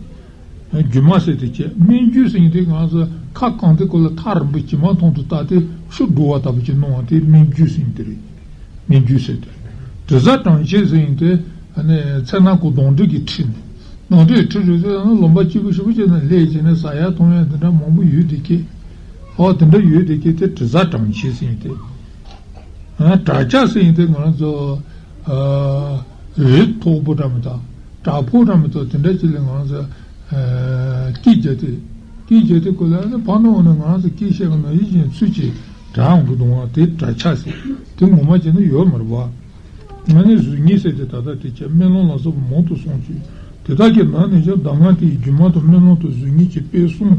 སྒྱུ་མ་ཟེར་དེ་བྱས། སྨན་སྒྱུ་ཟེར་མཁན་དེ་ང་ཚོ་ཁ་གང་དེ་ཀོ་ལ་ཐག་རིང་པོ་ཇེ་མང་ཐུང་དུ་བཏགས་ཏེ་ཆུ་འགྲོ་བ་ལྟ་བུ་ཅིག་སྣང་བ་དེ་སྨན་སྒྱུ་ཟེར་མཁན་དེ་རེད། སྨན་སྒྱུ་ཟེར་དེ། དྲི་ཟ་གྲང་བྱེད་ཟེར་མཁན་དེ་ཨ་ནི་ཚེ་ན་ཁོ་གདོན་འདྲེ་གི་ཁྲིད་ནས། གདོན་འདྲེ་ཁྲིད་རེད་ཟེར་ན་ལུང་པ་སྐྱིད་པོ་ཞེ་པོ་ཅིག་ན་སླེབས་བྱས་ནས་ཟ་ཡ་འཐུང་ཡ་དེ་འདྲ་མང་པོ་ཡོད་དེ་ཀི། ཨོ་དེ་འདྲ་ཡོད་དེ་ཀི་དེ་དྲི་ཟ་གྲང་བྱེད་ཟེར་མཁན་དེ། ཨ་དྲག་ཆ་ཟེར་མཁན་དེ་ང་ཚོ་ཨ་རི་མཐོ་པོ་འདྲ་མི་དང་བྲག་ཕུག་འདྲ་མི་དང་དེ་འདྲ་ཅིག་ལ་ང་ཚོ་ཨ་སྐད་རྒྱག་དུས། སྐད་རྒྱག་དུས་ཁོ་ལ་ནི་ཕར་ནང་འོང་ན་ང་ཚོ་སྐད་བཤད་གི་ན་ཡིད་ཅན་ཚུལ་གྱིས་དྲག་འོང་གི་འདུག་བ། དེ་དྲག་ཆ་ཟེར། དེ་ངོ་མ་བྱས་ན་ཡོད་མ་རེད་བ། ང་ནི་གཟུགས་བརྙན་ཟེར་དེ་ད་ལྟ་དེ་བྱས་སྨོན་ལམ་ལ་སོགས་པ་མང་དུ་གསུངས་ཀྱི། དེ་དག་གི་ནང་ནས་ཀྱང་གདམས་ངག་དེ་ཡི་སྒྱུ་མ་དང་སྨོན་ལམ་དང་གཟུགས་བརྙན་གྱི་དཔེ་གསུམ་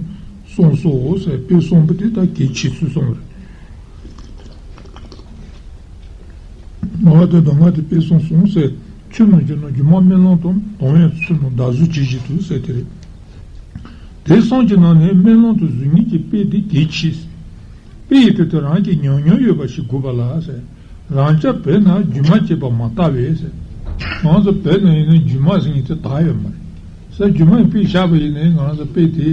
གསུངས་སོ་ཟེར། དཔེ་གསུམ་པོ་དེ་དག་གལ་ཆེ་ཚུལ་གསུངས་པ་རེད། ངག་དེ་གདམས་ངག་དེ་དཔེ་གསུམ་གསུངས་ཟེར། ཆོས་རྣམས་ཀྱི་ནང་སྒྱུ་མ་སྨོན་ལམ་དང་། དོན་ཡང་ཚུལ་རྣམས་བདག་བཟོ་ཇི་བཞིན་དུ་ཟེར་དེ་རེད། དེ་གསུམ་གྱི་ནང་ནས་སྨོན་ལམ་དང་གཟུགས་བརྙན་གྱི་དཔེ་དེ་གལ་ཆེ་ཟེར། དཔེ་ཡི་དོན་དུ་རང་གི་ཉམས་མྱོང་ཡོད་པ་ཞིག་དགོས་པ་ལ་ཟེར། རང་ཅག་བོད་ན་སྒྱུ་མ་བྱས་པ་མ་དག་པས་ཟེར། ང་ཚོ་བོད་ན་ཡིན་ན་སྒྱུ་མ་ཟེར་མཁན་དེ་དག་ཡོད་མ་རེད་ཟེར། སྒྱུ་མ་ཡི་དཔེ་བཞག་པ་ཡིན་ནའི་ང་ཚོ་དཔེ་དེ་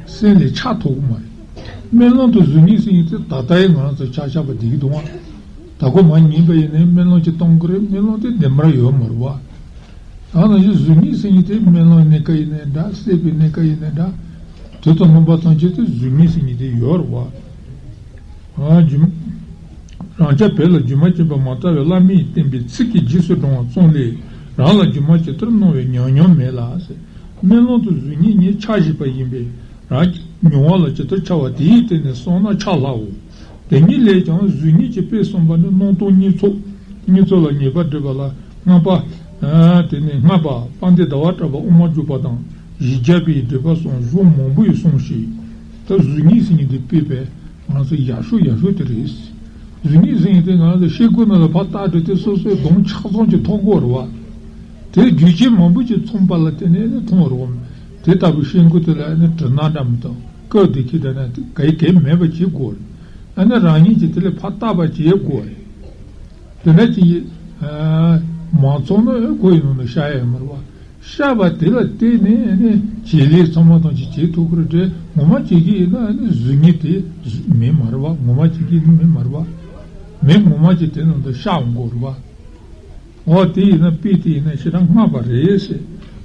སེམས་ལས་ཆགས་ཐུབ་ཀྱི་མ་རེད། སྨོན་ལམ་དང་གཟུགས་བརྙན་ཟེར་མཁན་དེ་ད་ལྟ་ཡི་ང་ཚོ་ཆ་ཆ་པ་བསྡད་ཀྱི་འདུག་ཨ། ད་ཁོ་མ་ཉན་པ་ཡིན་ནའི་སྨོན་ལམ་ཅིག་གཏོང་གི་རེད། སྨོན་ལམ་དེ་བདེན་པར་ཡོད་མ་རེད་བ། ད་ནང་བཞིན་གཟུགས་བརྙན་ཟེར་མཁན་དེ་སྨོན་ལམ་གནས་སྐབས་ཡིན་ནའི་འདྲ། སད་པའི་གནས་སྐབས་ཡིན་ནའི་འདྲ། དུས་དང་རྣམ་པ་ཐམས་ཅད་དུ་གཟུགས་བརྙན་ཟེར་མཁན་དེ་ཡོད་རེད་བ། ཨ་སྒྱུ་རང་ཅག་བོད་ལ་སྒྱུ་མ་བྱས་པ་མ་དག་པས་བླ་མས་བསྟན་པའི་ཚིག་གི་རྗེས་སུ་འབྲང་བ་ཙམ་ལས་རང་ལ་སྒྱུ་མ་ཇི་ལྟར་སྣང་བའི་ཉམས་མྱོང་མེད་ལ་ཟེར། སྨོན་ལམ་དང་གཟུགས་བརྙན་གཉིས་ཆ་བཞག་པ་ཡིན་པས་རང་གི་མྱོང་བ་ལ་ཇི་ལྟར་འཆར་བ་དེའི་སྟེང་ནས་གསུངས་ན་ཆ་ལྷག་འོང་། དེ་ཉིད་ལས་ཀྱང་གཟུགས་བརྙན་གྱི་དཔེ་གསུངས་པ་ནི་སྣང་སྟོང་གཉིས་ཚོགས། གཉིས་ཚོགས་ལ་ངེས་པ་སྒྲིབ་པ་ལ་ལྔ་པ། ཨ་དེ་ནས་ལྔ་པ་དཔལ་ལྡན་ཟླ་བ་གྲགས་པ་དབུ་མ་འཇུག་པ་དང་བཞི་བརྒྱ་པའི་སྒྲུབ་པ་སོགས་གཞུང་མང་པོ་ཡི་གསུངས་ཤིང་། ད་གཟུགས་བརྙན་ཟེར་མཁན་དེ་དཔེ་བས་ང་ཚོ་ཡག་ཤོས་ཡག་ཤོས་དེ་རེད། གཟུགས་བརྙན་ཟེར་མཁན་དེ་ང་ཚོ་ཤེལ་སྒོ་ནང་ལ་ཕར་བལྟས་འགྲོ་དུས་སོ་སོའི་གདོང་ཆ་ཚང་ཅིག་མཐོང་གི་ཡོད་རེད་བ། དེ་རྒྱུ་རྐྱེན་མང་པོ་ཅིག་མཚུངས་པ་ལ་བརྟེན་ནས་ནི་མཐོང་བ་རེད་བ། དེ་ལྟ་བུའི་ཤེལ་སྒོ་དེ་ལ་ནི་གྲིབ་ནག་འདྲ་མི་འདུག་སྐབས་དེ་ཁྱེད་དེ་ན་གའི་གའི་མེད་པ་བྱེད་དགོས་རེད། ཨ་ནི་རང་ཉིད་ཀྱིས་དེ་ལ་ཕར་བལྟས་པ་བྱེད་དགོས་རེད། དེ་འདྲ་ཅིག་ཨ་མ་ཚོར་ན་ཁོ་ཡི་ནང་དུ་ཤར་ཡ་ཡོད་མ་རེད་བ། ཤར་བ་དེ་ལ་བརྟེན་ནས་ནི་བྱེད་ལས་ཚང་མ་ཐམས་ཅད་བྱེད་ཐུབ་ཀྱི་རེད་དེ། ངོ་མ་བྱེད་ཀྱི་ཡིན་ན་ནི་གཟུགས་བརྙན་དེ་གཟུགས་མེད་མ་རེད་བ། ངོ་མ་བྱེད་ཀྱི་ཡིན་ན་མེད་མ་རེད་བ། མེ་ངོ་མ་ཅིག་དེ་ནང་དུ་ཤར་འོང་གི་རེད་བ། འོ་དེ་ཡིན་ན་དཔེ་དེ་ཡིན་ན་ཞེ་དྲག་སྔ་བ་རེད་ཟེར།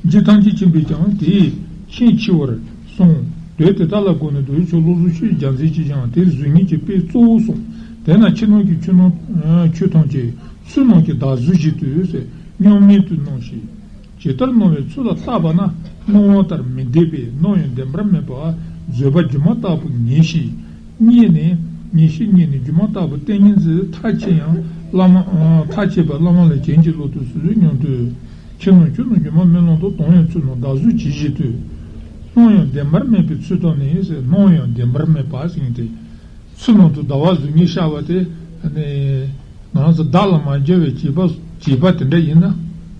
རྗེ་ཐམས་ཅད་མཁྱེན་པས་ཀྱང་དེའི་ཤན་ཕྱེ་བར་གསུངས། མདོའི་དེ་དག་ལ་དགོངས་ནས་མདོ་ཡི་ཆོས་བློ་བཟང་ཆོས་ཀྱི་རྒྱལ་མཚན་གྱིས་ཀྱང་དེ་གཟུགས་བརྙན་གྱི་དཔེ་གཙོ་བོར་གསུངས། དེས་ན་ཕྱི་ནང་གི་ཆོས་རྣམས་ཆོས་ཐམས་ཅད་ཚུལ་རྣམས་ཀྱི་བདག་གཟུགས་བཞིན་དུ་ཟེར་སྙོམས་ངེས་དུ་སྣང་ཞིང་། ཇི་ལྟར་སྣང་བའི་ཚུལ་ལ་བལྟས་པ་ན་སྣང་བ་ལྟར་མི་འདོད་པས་སྣང་ཡང་བདེན་པར་མེད་པ་བཟོད་པ་སྒྱུ་མ་ལྟ་བུ་ངེས་ཤེས་རྙེད་ནས། ངེས་ཤེས་རྙེད་ནས་སྒྱུ་མ་ལྟ་བུ་ལྟས་ངན་ཚུལ་ཐག་ཆད་ཡང་བླ་མ་ཐག་ཆད་པ་བླ་མ་ལ་བྱིན་གྱིས་རློབ་ཏུ་གསོལ་སྙམ་དུ། ཕྱི་ནང་ཆོས་རྣམས་སྒྱུ་མ་སྨོན་ལམ་དང་། དོན་ཡང་ཚུལ་རྣམས་བདག་གཟུགས་ཇི་བཞིན་དུ། སྣང་ཡང་བདེན་པར་མེད་པའི་ཚུལ་དང་ནི་ཟེར། སྣང་ཡང་བདེན་པར་མེད་པ་ཟེར་མཁན་དེ། ཚུལ་རྣམས་དང་ཟླ་བ་གཟུགས་བརྙན་ཤར་བ་དེ་ནི་ང་རང་ཚོ་བདག་ལ་མ་འཇལ་བའི་བྱིས་པ་བྱིས་པ་དེ་འདྲ་ཡིན་ན།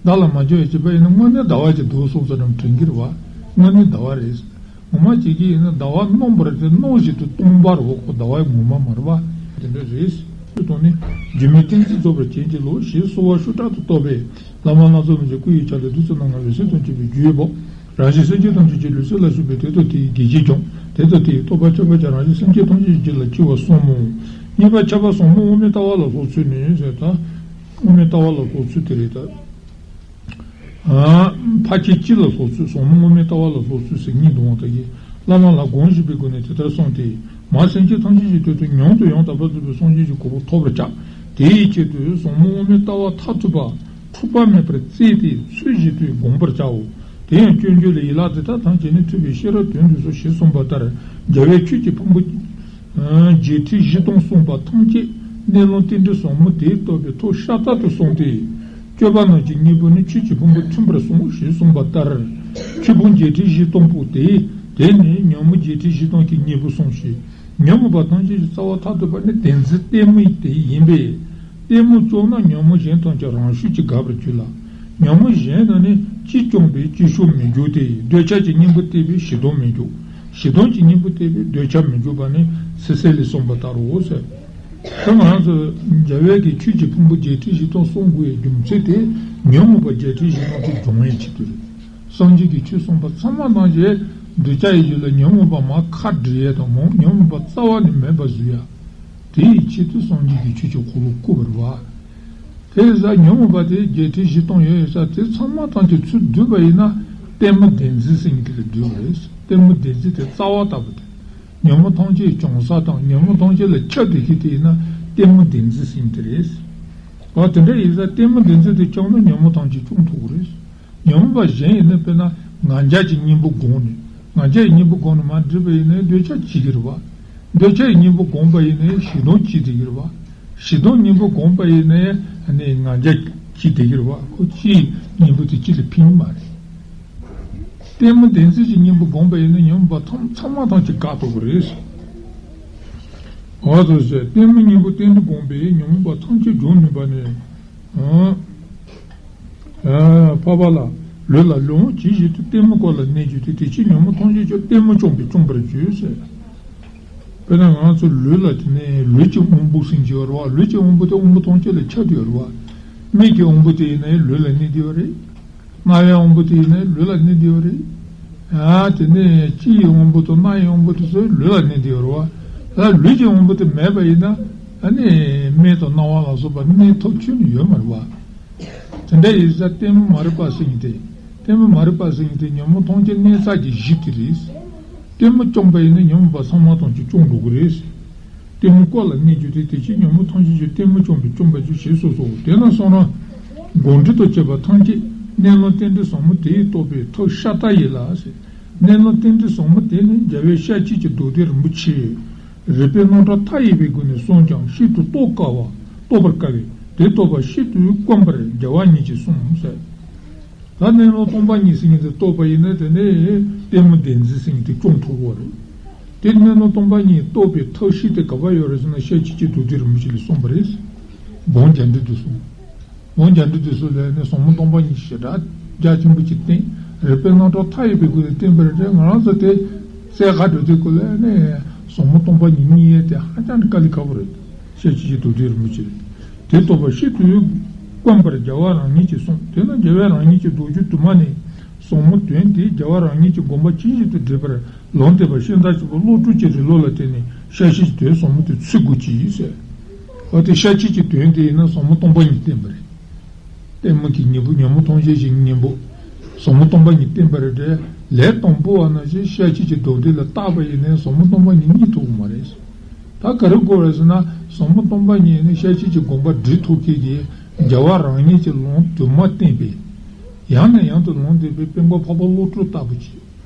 བདག་ལ་མ་འཇལ་བའི་བྱིས་པ་ཡིན་ན་དངོས་གནས་ཟླ་བ་ཅིག་འདུག་སོང་ཙང་དྲན་གྱི་རེད་བ། དངོས་གནས་ཟླ་བ་རེད། ངོ་མ་བྱེད་ཀྱི་ཡིན་ན་ཟླ་བ་སྣང་བ་རེད་དེ། སྣང་བཞིན་དུ་སྟོང་པ་རེད་བ། ཁོ་ཟླ་བ་ངོ་མ་མ་རེད་བ། དེ་འདྲ་རེད། དང་ནི། སྒྱུ་མའི་ཏིང་འཛིན་རྫོགས་པར་བྱིན་གྱིས་རློབས། ཞེས་གསོལ་བ་ཤུགས་དྲག་ཏུ་བཏབ་པས། བླ་མ་སྣ་ཚོགས་རྣམས་ཀྱིས་སྐུ་ཡི་ཆ་ལུགས་བདུད་རྩི་སྣ་ལྔ་འོད་ཟེར་དང་བཅས་པའི་རྒྱུན་བབས། རང་བཞིན་སེམས་ཅན་ཐམས་ཅད་ཀྱི་ལུས་སེམས་ལ་བྱུང་བའི་དེ་དང་དེའི་དགེ་བྱེད་ཀྱང་། དེ་དང་དེའི་རྟོགས་པ་ཁྱད་པར་ཅན་རང་བཞིན་སེམས་ཅན་ཐམས་ཅད་ཀྱི་རྒྱུད་ལ་སྐྱེ་བ་གསུམ་མོ། གཉིས་པ་ཁྱབ་པ་ཟབ་མོ་དབུ་མའི་ལྟ་བ་ལ་སློབ་ཚུལ་ནི་ཟེར་ད། དབུ་མའི་ལྟ་བ་ལ་སློབ་ཚུལ་དེ་རེད་ད། ཕར་ཕྱིན་སྤྱི་ལ་སློབ་ཚུལ་ཟབ་མོ་དབུ་མའི་ལྟ་བ་ལ་སློབ་ཚུལ་ཟེར་གཉིས་འདུག་པ་དག་གིས། བླ་མ་ལ་དགོངས་བཞེས་པའི་སྒོ་ནས་དེ་ལྟར་གསུངས་ཏེ། མ་སེམས་ཅན་ཐམས་ཅད་ཀྱི་དོན་དུ་མྱུར་དུ་ཡང་དག་པར་རྫོགས་པའི་སངས་རྒྱས་ཀྱི་གོ་འཕང་ཐོབ་པར་བྱ། དེའི་ཆེད་དུ་ཟབ་མོ་དབུ་མའི་ལྟ་བ་མཐར་ཐུག་པ་འཁྲུག་པ་མེད་པར་བརྩིས་ཏེ་ཚུལ་བཞིན་དུ་བསྒོམ་པར་བྱའོ། དེ་ཡང་སྤྱོད་འཇུག་ལས། ཡན་ལག་འདི་དག་ཐམས་ཅད་ནི་ཐུབ་པས་ཤེས་རབ་དོན་བསྡུས་སོ་ཞེས་གསུངས་པ་ལྟར། རྒྱལ་བས་ཆོས་ཀྱི་ཕུང་པོ་བརྒྱད་ཁྲི་བཞི་སྟོང་གསུངས་པ་ཐམས་ཅད་གནས་ལུགས་རྟེན་འབྲེལ་ཟབ་མོ་དེས་རྟོགས་པའི་ཐབས་ཤ་སྟག་ཏུ་གསུངས་ཏེ། སྤྱོད་པ་རྣམས་ཀྱི་སྙིང་པོ་ནི་ཆོས་ཀྱི་ཕུང་པོ་མཐུན་པར་གསུངས་ཞེས་གསུངས་པ་ལྟར། ཆོས་ཕུང་བརྒྱད་ཁྲི་བཞི་སྟོང་པོ་དེས་དེ་ནི་ཉོན་མོངས་བརྒྱད་ཁྲི་བཞི་སྟོང་གི་སྙིང་པོ་གསུངས་ཤིང་། ཉོན་མོངས་པ་ཐམས་ཅད་ཀྱི་རྩ་བ་མཐར་ཐུག་པ་ནི་བདེན་འཛིན་གཏི་མུག་དེ་ཡིན་པས། གཏི་མུག་བཅོམ་ན་ཉོན་མོངས་གཞན་ཐམས་ཅད་རང་ཤུགས་ཀྱིས་འགག་པར་འགྱུར་ལ། ཉོན་མོངས་གཞན་རྣམས་ནི་ཅིས་བཅོམ་པའི་ཅིག་ཤོས་མི་འགྱུར་ཏེ། འདོད་ཆགས་ཀྱི་གཉེན་པོ་གཏད་པས་ཞེ་སྡང་མི་འགྱུར། ཞེ་སྡང་གི་གཉེན་པོ་གཏད་པས་འདོད་ཆགས་མི་འགྱུར་བ་ནི་ཚིག་གསལ་ལས་གསུངས་པ་ལྟར་རོ་ཟེར། དེ་ང་རང་ཚོ་རྒྱལ་བའི་གི་ཆོས་ཀྱི་ཕུང་པོ་བརྒྱད་ཁྲི་བཞི་སྟོང་གསུང་དགོས་པའི་རྒྱུ་མཚན་དེ། ཉོན་མོངས་པ་བརྒྱད་ཁྲི་བཞི་སྟོང་དེ་སྦྱོང་བའི་ཆེད་དུ་རེད། སངས་རྒྱས་ཀྱི་ཆོས་གསུངས་པ་ཚང་མ་ནང་བཞིན་འདོད་ཆགས་ཡི་རྒྱུད་ལ་ཉོན་མོངས་པ་མར་ཁ་བྲལ་ཡས་དང་མོ་ཉོན་མོངས་པ་རྩ་བ་ནས་མེད་པ་བཟོ་ཡ། དེ་ཡི་ཆེད་དུ་སངས་རྒྱས་ཀྱི་ཆོས་ཀྱི་འཁོར་ལོ་བསྐོར་བ་རེད་བ། དེ་ཡི་ས་ཉོན་མོངས་པ་དེ་བརྒྱད་ཁྲི་བཞི་སྟོང་ཡོད་ཡོད་ས་དེ་ཚང་མ་ཐམས་ཅད་ཚུར་བསྡུས་པ་ཡིན་ན། གཏི་མུག་བདེན་འཛིན་ཟེར་མཁན་དེ་ལ་བསྡུས་པ་རེད། གཏི་མུག་བདེན་འཛིན་དེ་རྩ་བ་ལྟ་བུ་དེ། ཉོན་མོངས་ཐམས་ཅད་བྱང་ས་དང་ཉོན་མོངས་ཐམས་ཅད་ལ་ཁྱབ་བསྡད་མཁན་དེ་ཡིན་ན་གཏི་མུག་བདེན་འཛིན་ཟེར་མཁན་དེ་རེད། འོ་དེ་འདྲ་ཡིན་ས་གཏི་མུག་བདེན་འཛིན་དེ་བཅོམ་ན་ཉོན་མོངས་ཐམས་ཅད་བཅོམ་ཐུབ་ཀྱི་རེད། ཉོན་མོངས་པ་གཞན་ཡིན་ན་དཔེར་ན་ང་རྒྱལ་གྱི་གཉེན་པོ་བསྒོམས་ནས་ང་རྒྱལ་གྱི་གཉེན་པོ་བསྒོམས་ནས་མར་བསྒྲིབས་པ་ཡིན་ན་འདོད་ཆགས་སྐྱེ་གི་རེད་བ། འདོད་ཆགས་ཀྱི་གཉེན་པོ་བསྒོམས་པ་ཡིན་ན་ཞེ་སྡང་སྐྱེ་བསྡད་ཀྱི་རེད་བ། ཞེ་སྡང་གཉེན་པོ་བསྒོམས་པ་ཡིན་ན་ནི་ང་རྒྱལ་སྐྱེ་བསྡད་ཀྱི་རེད་བ། ཁོ་སྤྱིའི་གཉེན་པོ་དེ་སྤྱི་ལ་ཕན་གྱི་མ་རེད། གཏི་མུག་བདེན་འཛིན་གྱི་གཉེན་པོ་བསྒོམས་པ་ཡིན་ན་ཉོན་མོངས་པ་ཐམས་ཚང་མ་ཐམས་ཅད་བཀག་ཐུབ་ཀྱི་རེད། འོ་དེ་ཟེར་གཏི་མུག་གཉེན་པོ་གཏན་དུ་བསྒོམས་པས་ཉོན་མོངས་པ་ཐམས་ཅད་སྦྱོང་ནུས་པ་ནི། ཨ། ཨ། འཕགས་པ་ལགས། ལུས་ལ་ལོངས་སྤྱོད་ཇི་ལྟར་གཏི་མུག་ཀ་ལ་གནས་གྱུར་ཏེ། དེ་ཕྱིར་ཉོན་མོངས་ཐམས་ཅད་ཀྱང་གཏི་མུག་བཅོམ་པས་བཅོམ་པར་འགྱུར་ཟེར། དཔེར་ན་ང་ཚོ་ལུས་ལ་དེ་ནས་ལུས་ཀྱི་དབང་པོ་ཟེར་གྱི་ཡོད་རེད་བ། ལུས་ཀྱི་དབང་པོ་དེ་དབང་པོ་ཐམས་ཅད་ལ་ཁྱབ་བསྡད་ཡོད་རེད་བ། མིག་གི་དབང་པོ་དེ་ཡིན་ན་ལུས་ལ་གནས་བསྡད་ཡོད་རེད། རྣ་བའི་དབང་པོ་དེ་ཡིན་ན་ལུས་ལ་གནས་བསྡད་ཡོད་རེད། ཨ། དེ་ནས་ལྕེ་ཡི་དབང་པོ་དང་སྣ་ཡི་དབང་པོ་དེ་ཚོ་ལུས་ལ་གནས་བསྡད་ཡོད་རེད་བ། ད་ལུས་ཀྱི་དབང་པོ་དེ་མེད་པ་ཡིན་ན་ཨ་ནི་སྨན་དང་རྣ་བ་ལ་སོགས་པ་གནས་ཐབས་ཁྱོན་ནས་ཡོད་མ་རེད་བ། དེ་འདྲ་ཡིན་ཙང་གཏི་མུག་མ་རིག་པ་ཟེར་མཁན་དེ། གཏི་མུག་མ་རིག་པ་ཟེར་མཁན་དེ་ཉོན་མོངས་ཐམས་ཅད་གནས་ས་གི་གཞི་དེ་རེད། གཏི་མུག་བཅོམ་པ་ཡིན་ན་ཉོན་མོངས་པ་ཚང་མ་ཐམས་ཅད་བཅོམ་འགྲོ་གི་རེད། གཏི་མུག་ཀ་ལ་གནས་གྱུར་ཏེ། དེ་ཕྱིར་ཉོན་མོངས་ཐམས་ཅད་ཀྱང་གཏི་མུག་བཅོམ་པས་བཅོམ་པར་འགྱུར་ཞེས་གསུངས་སོ། དེས་ན་བསམ་ན། སྒོམ་འགྲུལ་དང་བཅས་པ་ཐམས་ཅད་གནས་ལུགས་རྟེན་འབྲེལ་ཟབ་མོ་དེས་རྟོགས་པའི་ཐབས་ཤ་སྟག་ཡིན་ལ་ཟེར། གནས་ལུགས་རྟེན་འབྲེལ་ཟབ་མོ་དེ་ནི་རྒྱལ་བའི་ཤཱཀྱའི་མདོ་སྡེ་རིན་པོ་ཆེ། རིགས་པས་རྣམ་གྲངས་མཐའ་ཡས་པའི་སྒོ་ནས་གསུངས་ཀྱང་ཤིན་ཏུ་རྟོགས་དཀའ་བ། རྟོགས་པར་དཀའ་བས་དེ་རྟོགས་པ་ཤིན་ཏུ་དཀོན་པར་རྒྱལ་བ་ཉིད་ཀྱིས་གསུངས་ཟེར། ད་གནས་ལུགས་སྟོང་པ་ཉིད་ཟེར་མཁན་དེ་རྟོགས་པ་ཡིན་ན་དེ་ནས་གཏི་མུག་བདེན་འཛིན་ཟེར་མཁན་དེ་བཅོམ་ཐུབ་ཀྱི་རེད། དེ་གནས་ལུགས་སྟོང་པ་ཉིད་རྟོགས་པའི་ཐབས་ཤེས་དེ་ག་པར་ཡོད་རེད་ཟེར་ན་ཤཱཀྱའི་མདོ་སྡེ་རིན་པོ་ཆེ་ལ་གསུངས་པ་རེད། འབུམ་རྒྱས་འབྲིང་དུ་གསུངས། འབུམ་རྒྱས་འབྲིང་དུ་གསུངས་ལས་ནི་ཟབ་མོ་སྟོང་པ་ཉིད་ཞེ་དྲག་རྒྱ་ཆེན་པོ་ཅིག་བསྟན། རིགས་པས་རྣམ་གྲངས་མཐའ་ཡས་པའི་སྒོ་ནས་བསྟན་པ་རེད་དེ། ང་རང་ཚོ་དེ་གསལ་ཁ་འགྲོ་དུས་སྐབས་ལ་ནི་ཟབ་མོ་སྟོང་པ་ཉིད་རྙེད་ཡས་དེ་ཧ་ཅང་དཀའ་ལས་ཁག་པོ་རེད། ཤཱཀྱའི་མདོ་སྡེ་རིན་པོ་ཆེ་ལ། དེ་རྟོགས་པ་ཤིན་ཏུ་དཀོན་པར་རྒྱལ་བ་རང་ཉིད་ཀྱིས་གསུངས། དེས་ན་རྒྱལ་བ་རང་ཉིད་ཀྱི་མདོ་རྒྱུད་དུ་མ་ནས་ཟབ་མོ་དོན་དེ་རྒྱལ་བ་རང་ཉིད་ཀྱི་དགོངས་པ་ཇི་བཞིན་དུ་འགྲེལ་པར་ལུང་བསྟན་པ་ཤིང་རྟ་ཆེན་པོ་བློ་གྲོས་ཀྱི་རིང་ལུགས་ལ་བརྟེན་ནས་ཤཱཀྱའི་དོན་ཟབ་མོ་དེ་ཚུལ་དགོས་ཀྱི་ཟེར། འོ་དེ་ཤཱཀྱའི་དོན་དེ་ཡིན་ན་ཟབ་མོ་སྟོང་པ་ཉིད་བསྟན་པ་རེད། གཏི་མུག་གི་གཉེན་པོ་ཉོན་མོངས་ཐམས་ཅད་ཀྱི་གཉེན་པོ། ཟབ་མོ་སྟོང་པ་ཉིད་བསྟན་པ་རེད་དེ། ལས་དང་པོ་བ་ནང་བཞིན་ཤཱཀྱའི་མདོ་སྡེ་ལ་བརྟགས་པ་ཡིན་ན་ཟབ་མོ་སྟོང་པ་ཉིད་རྙེད་ཐུབ་ཀྱི་མ་རེད། ད་ག་རེ་དགོས་རེད་ཟེར་ན་ཟབ་མོ་སྟོང་པ་ཉིད་ནི་ཤཱཀྱའི་དགོངས་པ་འགྲེལ་ཐུབ་མཁན་གྱི་རྒྱལ་བ་རང་ཉིད་ཀྱི་ལུང་དུ་མ་བསྟན་པའི། ཡང་ནས་ཡང་དུ་ལུང་བསྟན་པའི་དཔལ་མགོན་འཕགས་པ་བློ་གྲོས་ལྟ་བུ་ཅིག་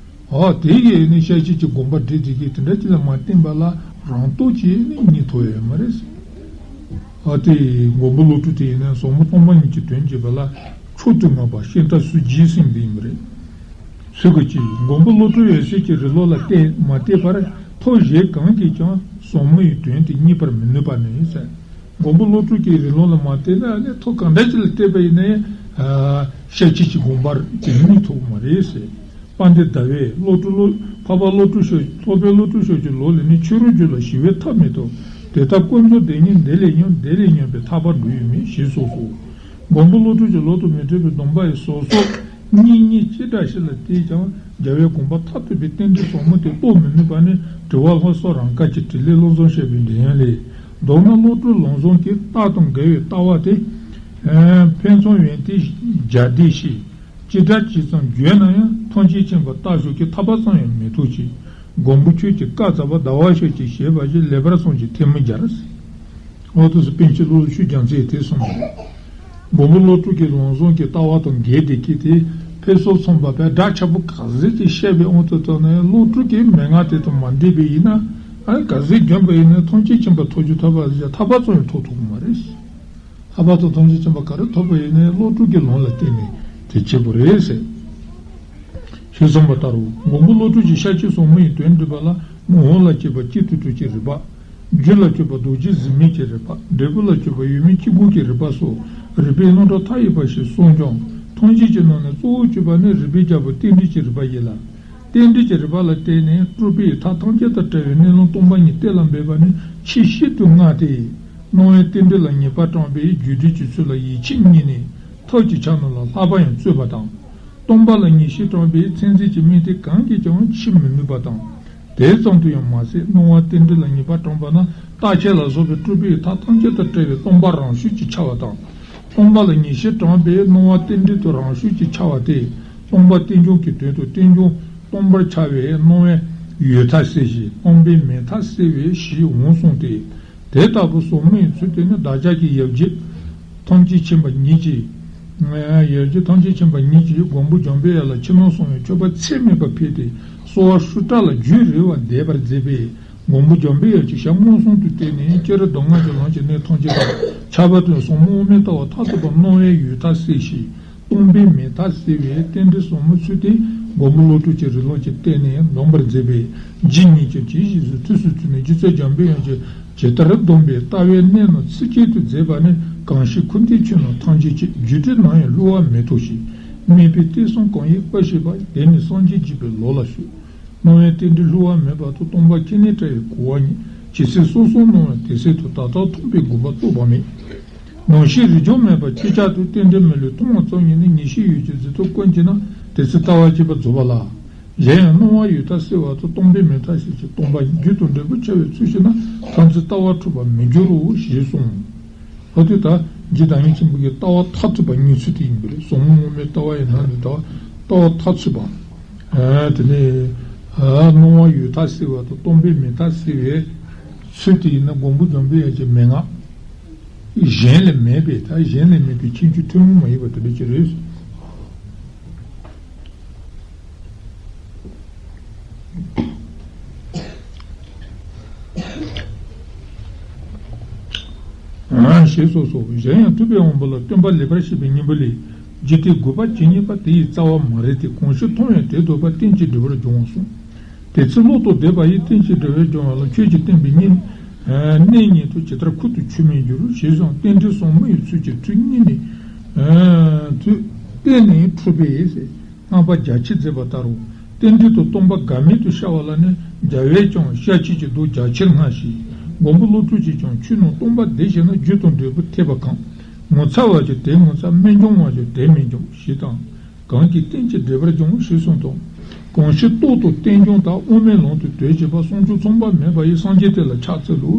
འོ་དེ་ཡིས་ནི་ཤཱཀྱའི་གི་དགོངས་པ་འགྲེལ་བསྡད་མཁན་དེ་འདྲ་ཅིག་ལ་མ་བརྟེན་པ་ལ་རང་རྟོགས་ཀྱིས་ནི་རྙེད་ཐུབ་ཡོད་མ་རེད། འོ་དེ་མགོན་པོ་བློ་གྲོས་དེ་ཡིན་ན་ཟབ་མོ་སྟོང་པ་ཉིད་ཀྱི་དོན་བྱེད་པ་ལ་མཆོག་ཏུ་མངའ་བ་ཤིང་རྟ་སུ་བརྒྱད་ཟེར་མཁན་དེ་ཡིན་པ་རེད། ཚུལ་དགོས་ཀྱི་མགོན་པོ་བློ་གྲོས་འོད་གསལ་གྱི་རིང་ལུགས་ལ་བརྟེན་མ་བརྟེན་པར་ཐབས་གཞན་གང་གིས་ཀྱང་ཟབ་མོའི་དོན་དེ་རྙེད་པར་མི་ནུས་པ་ནི་ཟེར། མགོན་པོ་བློ་གྲོས་ཀྱི་རིང་ལུགས་ལ་མ་བརྟེན་ན་ནི་ཐབས་གང་འདྲ་ཅིག་ལ་བརྟེན་པ་ཡིན་ན་ཡང་ཤཱཀྱའི་དགོངས་པ་དེ་རྙེད་ཐུབ་ཀྱི་མ་རེད་ཟེར། དཔལ་ལྡན་ཟླ་བས་བློ་གྲོས་བློ་འཕགས་པ་བློ་གྲོས་ཤོ་འཕགས་པའི་བློ་གྲོས་ཤོ་ཀྱི་ལུགས་ལ་ནི་ཕྱི་རོལ་རྒྱུད་ལ་ཞི་བའི་ཐབས་མེད་དོ། དེ་ལྟར་ཀུན་རྫོབ་བདེན་གཉིས་འདི་ལས་ཉམས། དེ་ལས་ཉམས་པའི་ཐར་པ་འགྲོ་ཡི་མེད། ཞེས་གསུངས་སོ། མགོན་པོ་བློ་གྲོས་ཀྱི་ལུགས་དང་མི་འཕྲད་པའི་སྡོམ་པ་ཡི་ཟོལ་ཟོག་གཉིས་གཉིས་ཅི་འདྲ་ཞིག་ལ་བལྟས་ཀྱང་རྒྱལ་བའི་དགོངས་པ་མཐར་ཐུག་པའི་རྟེན་འབྲེལ་ཟབ་མོ་དེ་རྟོགས་མི་ནུས་པ་ནི་དྲི་བ་ལྷག་བསམ་རང་དགའ་གྱི་དྲིས་ལན་བློ་བཟང་བཤད་པའི་འགྲེལ་ཡང་ལས། མདོར་ན་བློ་གྲོས་ལམ་བཟང་གིས་རྟགས་དང་འགལ་བའི་ལྟ་བ་དེ། ཕན་ཚུན་ཡོན་ཏན་རྒྱབ་བསྡད་ཤིང་། ཅི་འདྲ་ཇི་ཙམ་བརྗོད་ན་ཡང་ཐམས་ཅད་མཁྱེན་པ་རྟགས་ཞུགས་ཀྱི་ཐར་པ་ཙམ་ཡང་མི་ཐོབ་ཅིང་། མགོན་པོ་ཁྱོད་ཀྱིས་བཀའ་སྩལ་པ་ཟླ་བ་ཤར་གྱི་ཞེས་པ་བཞིན་ལེགས་པར་བསམ་ཞིང་ཐལ་མོ་སྦྱར། འོ་དེ་ཚོ་པཎ་ཆེན་བློ་གྲོས་ཆོས་རྒྱལ་མཚན་དེ་གསུངས་པ་རེད། མགོན་པོ་བློ་གྲོས་ཀྱི་ལམ་བཟང་གི་ལྟ་བ་དང་འགལ་བསྡད་ཀྱི་དེ་ཕན་ཚུན་མཚུངས་པ་བས་སྒྲ་ཆེན་པོ་ག་ཚོད་ཅིག་བཤད་པའི་དབང་དུ་བཏང་ན་ཡང་བློ་གྲོས་ཀྱི་མན་ངག་དེ་དང་མ་འགྲིག་པ་ཡིན་ན། ཨ་ག་ཚོད་བརྒྱབ་པ་ཡིན་ན་ཐམས་ཅད་མཁྱེན་པ་ཐོབ་རྒྱུ་ཐོབ་པ་ཟེར་ཐར་པ་ཙམ་ཡང་ཐོབ་ཐུབ་ཀྱི་མ་རེད། ལྷག་པར་དུ་ཐམས་ཅད་མཁྱེན་པ་ག་རེ་ཐོབ་པ་ཡིན་ནའི་བློ་གྲོས་ཀྱི་ལམ་ལ་བརྟེན་ནས་དེ་བྱེད་དགོས་རེད་ཟེར། ཞེས་གསུངས་པ་ལྟར་རོ། མགོན་པོ་བློ་གྲོས་ཀྱི་ཤཱཀྱའི་ཟབ་མོ་ཡི་དོན་འགྲེལ་པ་ལ་མི་འོང་ལ་སྐྱེས་པ་གཅིག་ཏུ་གྲོལ་གྱི་རིག་པ། རྒྱུད་ལ་སྐྱོད་པ་རྡོ་རྗེ་འཛིན་མེད་ཀྱི་རིག་པ། འབྲས་བུ་ལ་སྐྱོད་པ་ཡོད་མེད་གཅིག་པུ་གི་རིག་པ་སོགས་རིག་པའི་རྣམ་གྲངས་མཐའ་ཡས་པ་ཞིག་གསུངས་ཀྱང་ཐམས་ཅད་ཀྱི་ནང་ནས་གཙོ་བོར་གྱུར་པ་ནི་རིག་པའི་རྒྱལ་པོ་རྟེན་འབྲེལ་གྱི་རིག་པ་ཡིན་ལ། རྟེན་འབྲེལ་གྱི་རིག་པ་ལ་བརྟེན་ནས་སྤྲུལ་པའི་མཐའ་ཐམས་ཅད་དང་བྲལ་བའི་གནས་ལུགས་སྟོང་པ་ཉིད་གཏན་ལ་འབེབས་པ་ནི་ཆེས་ཤིན་ཏུ་སྔ་སྟེ། སྣང་བའི་རྟེན་འབྲེལ་ལ་ངེས་པ་དྲངས་པའི་རྒྱུད་སྡེ་གྱི་ཚུལ་ལ་ཡིད་ཆེས་རྙེད་ནས་ཐབས་ཀྱི་ཆ་རྣམས་ལ་བསླབ་པ་ཡང་རྩོད་པ་དང་། སྟོང་པ་ལ་ངེས་ཤེས་དྲངས་པའི་ཚད་འཛིན་གྱི་དམིགས་གཏད་གང་གིས་ཀྱང་ཕྱེ་མི་ནུས་པ་དང་། དེ་ཙམ་དུ་ཡང་མ་ཟད་སྣང་བ་རྟེན་འབྲེལ་ལ་ངེས་པ་དྲངས་པ་ན་རྟག་ཆད་ལ་སོགས་པའི་སྤྲུལ་པའི་མཐའ་ཐམས་ཅད་དང་བྲལ་བའི་སྟོང་པ་རང་ཤུགས་ཀྱིས་འཆར་བ་དང་། སྟོང་པ་ལ་ངེས་ཤེས་དྲངས་པས་སྣང་བ་རྟེན་འབྲེལ་དུ་རང་ཤུགས་ཀྱིས་འཆར་བ་སྟེ། སྟོང་པ་རྟེན་འབྱུང་གི་དོན་དུ་རྟེན་འབྱུང་སྟོང་པར་འཆར་བས་སྣང་བའི་ཡོད་མཐའ་སེལ་ཞིང་སྟོང་པའི་མེད་མཐའ་སེལ་བས་ཞེས་འོངས་གསུངས་ཏེ། དེ་ལྟ་བུ་ཟབ་མོའི་ཚུལ་དེ་ནི་བདག་ཅག་གི་ཡབ་རྗེ་ཐམས་ཅད་མཁྱེན་པ་ཉིད་ཀྱིས། ཡབ་རྗེ་ཐམས་ཅད་མཁྱེན་པ་ཉིད་ཀྱིས་མགོན་པོ་འཇམ་དཔལ་དབྱངས་ལ་ཕྱི་ནང་གསང་བའི་མཆོད་པ་ཚད་མེད་པ་ཕུལ་ཏེ་གསོལ་བ་ཤུགས་དྲག་ལ་རྒྱུད་རིང་བར་འདེབས་པར་མཛད་པས། མགོན་པོ་འཇམ་དཔལ་དབྱངས་ཀྱི་ཞལ་མངོན་སུམ་དུ་བསྟན་ནས་བསྐྱེད་རིམ་གདམས་ངག་གི་ལམ་གྱི་གནད་ཐམས་ཅད་དང་ཁྱད་པར་དུ་ཟབ་མོ་དབུ་མའི་ལྟ་བ་མཐར་ཐུག་པ་སྣང་བའི་ཡོད་མཐའ་སེལ་ཞིང་སྟོང་པའི་མེད་མཐའ་སེལ་བའི་རྟེན་འབྲེལ་ཟབ་མོའི་ཚུལ་དེ་མགོན་པོ་བློ་གྲོས་ཀྱི་རིགས་ལམ་གྱིས་བསྟན་ནས་གདམས་པར་མཛད་པས། ཇི་སྙེད་ཀྱང་ཇི་ཞིག་གསུང་ཐོས་སུ་ཚུད་ནས་རྗེ་བཙུན་འཇམ་དཔལ་དབྱངས་ཀྱིས་ཇི་ལྟར་གདམས་པའི་ལྟ་བའི་གནད་རྣམས་ཚིགས་བཅད་དུ་མཛད་པ་ནི་གང་ཞིག་འཁོར་འདས་ཆོས་རྣམས་ཐམས་ཅད་ཀྱི་རྒྱུད་སྡེ་ནམ་ཡང་བསླུ་བ་མེད་ཐོགས་ཤིང་དམིགས་པའི་གཏད་སོ་གང་ཡིན་དཔག་བཞིན་པ་དེ་ནི་སངས་རྒྱས་འཇིག་པའི་ལམ་ལ་ཞུགས། སྣང་བའི་རྟེན་འབྲེལ་བསླུ་བ་མེད་པ་དང་སྟོང་པ་ཁས་ལེན་བྲལ་བའི་གོ་བ་ཉིད་ཇི་སྲིད་སོ་སོར་སྣང་བ་དེ་སྲིད་དུ་ད་ལྟ་མཐོང་བའི་དགོངས་པ་རྟོགས་པ་མེད། ནམ་ཞིག་རིག་སྦྱོར་མེད་པར་ཅིག་ཅར་དུ་རྟེན་འབྲེལ་མི་བསླུ་མཐོང་བ་ཙམ་ཉིད་ནི་ངེས་ཤེས་ཡོད་ཀྱི་གཟུགས་སྟོབས་ཀུན་གྱིས་ན་དེ་ཚེ་ལྟ་བ་གཅིག་པ་རྫོགས་པ་ལ། གཞན་ཡང་སྣང་བ་ཡོད་མཐའ་སེལ་བ་དང་སྟོང་པའི་མེད་མཐའ་སེལ་ཞིང་སྟོང་པ་རྒྱུད་དང་འབྲས་བུ་འཆར་བའི་ཚུལ་ཤེས་ན་ཐམས་ཅད་ལྟ་བ་འཁྲུལ་པར་མི་འགྱུར་རོ་ཞེས་གསུངས། འོ་དེ་ལྟར་རྗེ་བདག་ཉིད་ཆེན་པོ་གི་ལྟ་བ་མཐར་ཐུག་པ་གཉིས་ཚུལ་དེ་ཡིན་པ་རེད། ཟབ་མོ་དབུ་མའི་ལྟ་བ་ཡི་ནང་ནས་ལྟ་བ་ལྟ་བ་མཐར་ཐུག་པ། ཨ་དེ་ནས་ཨ་སྣང་བ་ཡོད་མཐའ་སེལ་བ་དང་སྟོང་པའི་མེད་མཐའ་སེལ་བའི་ཚུལ་དེ་ཡིན་ན་མགོན་པོ་འཇམ་དཔལ་དབྱངས་ཀྱི་མན་ངག་གཞན་ལས་མེད་པས་ད་གཞན་ལས་མེད་པའི་ཁྱད་ཆོས་ཐུན་མོང་མ་ཡིན་པ་དེ་འདྲ་ཅིག་རེད། ཞེས་སོགས་སོ། གཞན་ཡང་ཐུབ་པའི་དབང་པོ་ལ་སྟོན་པ་ལེགས་པར་བཤད་པའི་སྙིང་པོ་ལས། རྒྱུད་སྡེ་དགུ་པ་ཇི་སྙེད་པ་དེ་ཡི་རྩ་བ་མ་རིག་སྟེ། གང་ཞིག་མཐོང་ཡང་དེ་ལྡོག་པ་རྟེན་ཅིང་འབྲེལ་བར་འབྱུང་བ་གསུངས། དེ་ཚེ་བློ་རྟོག་ལྡན་པ་ཡིས་རྟེན་ཅིང་འབྲེལ་བར་འབྱུང་བ་ལ་ཁྱོད་ཀྱིས་བསྟན་པའི་གནད་གནད་ཉིད་དུ་ཇི་ལྟར་ཁུར་དུ་ཆུད་མི་འགྱུར། ཞེས་སོགས་རྟེན་འབྲེལ་ཟབ་མོ་ཡི་ཚུལ་གྱི་ཚུལ་གཉིས་ནི་ཚུལ་གཏན་ནས་འཁྲུལ་པས་ཟེར། བསྔགས་པ་རྒྱ་ཆེར་མཛད་པ་ལྟར་རོ། རྟེན་འབྲེལ་དང་སྟོང་པ་འགལ་མེད་དུ་ཤར་བ་ལ་ནི་རྒྱལ་བས་ཀྱང་ཤཱཀྱའི་མདོ་རྒྱ་ཆེར་སྔ་ཞིང་། མགོན་པོ་བློ་གྲོས་ཀྱིས་ཀྱང་ཆོས་རྣམས་སྟོང་པ་བདེན་ཞེ་ན་རྒྱུ་དང་འབྲས་བུ་འཐད་པ་གང་། ངོ་མཚར་བ་ཀྱང་དེ་ངོ་མཚར་རྨད་འབྱུང་བ་ཀྱང་དེ་རྨད་འབྱུང་ཞེས་དང་། གང་གིས་རྟེན་ཅིང་འབྲེལ་བར་འབྱུང་ཞེས་གསུངས་དང་། གང་ཞིག་རྟོག་དང་རྟེན་འབྱུང་དང་དབུ་མའི་ལམ་དུ་དོན་བྱེད་པ་བསམ་བྱུང་མཚུངས་པ་མེད་པ་ཡི་སངས་རྒྱས་དེ་ལ་ཕྱག་འཚལ་ལོ།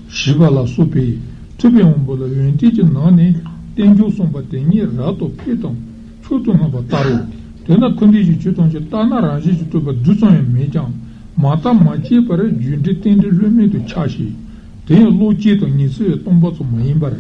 ཞེས་པ་ལ་སོགས་པས་ཐུབ་པའི་དབང་པོ་ལ་ཡོན་ཏན་གྱི་ནང་ནས་རྟེན་འབྱུང་གསུངས་པ་དེ་ཉིད་རབ་ཏུ་འཕེལ་དང་། མཆོག་ཏུ་བསྔགས་པ་ལྟར་རོ། དེས་ན་འཁོར་འདས་ཀྱི་ཆོས་ཐམས་ཅད་ལྟར་སྣང་རང་བཞིན་གྱིས་གྲུབ་པ་རྡུལ་ཙམ་ཡང་མེད་ཀྱང་མ་བརྟགས་མ་དཔྱད་པར་རྒྱུ་འབྲས་རྟེན་འབྲེལ་བསླུ་མེད་དུ་འཆར་ཞིང་། དེ་ཡང་བློ་སྐྱེས་དང་ཉི་ཚེ་བའི་སྟོང་པ་ཙམ་མ་ཡིན་པར་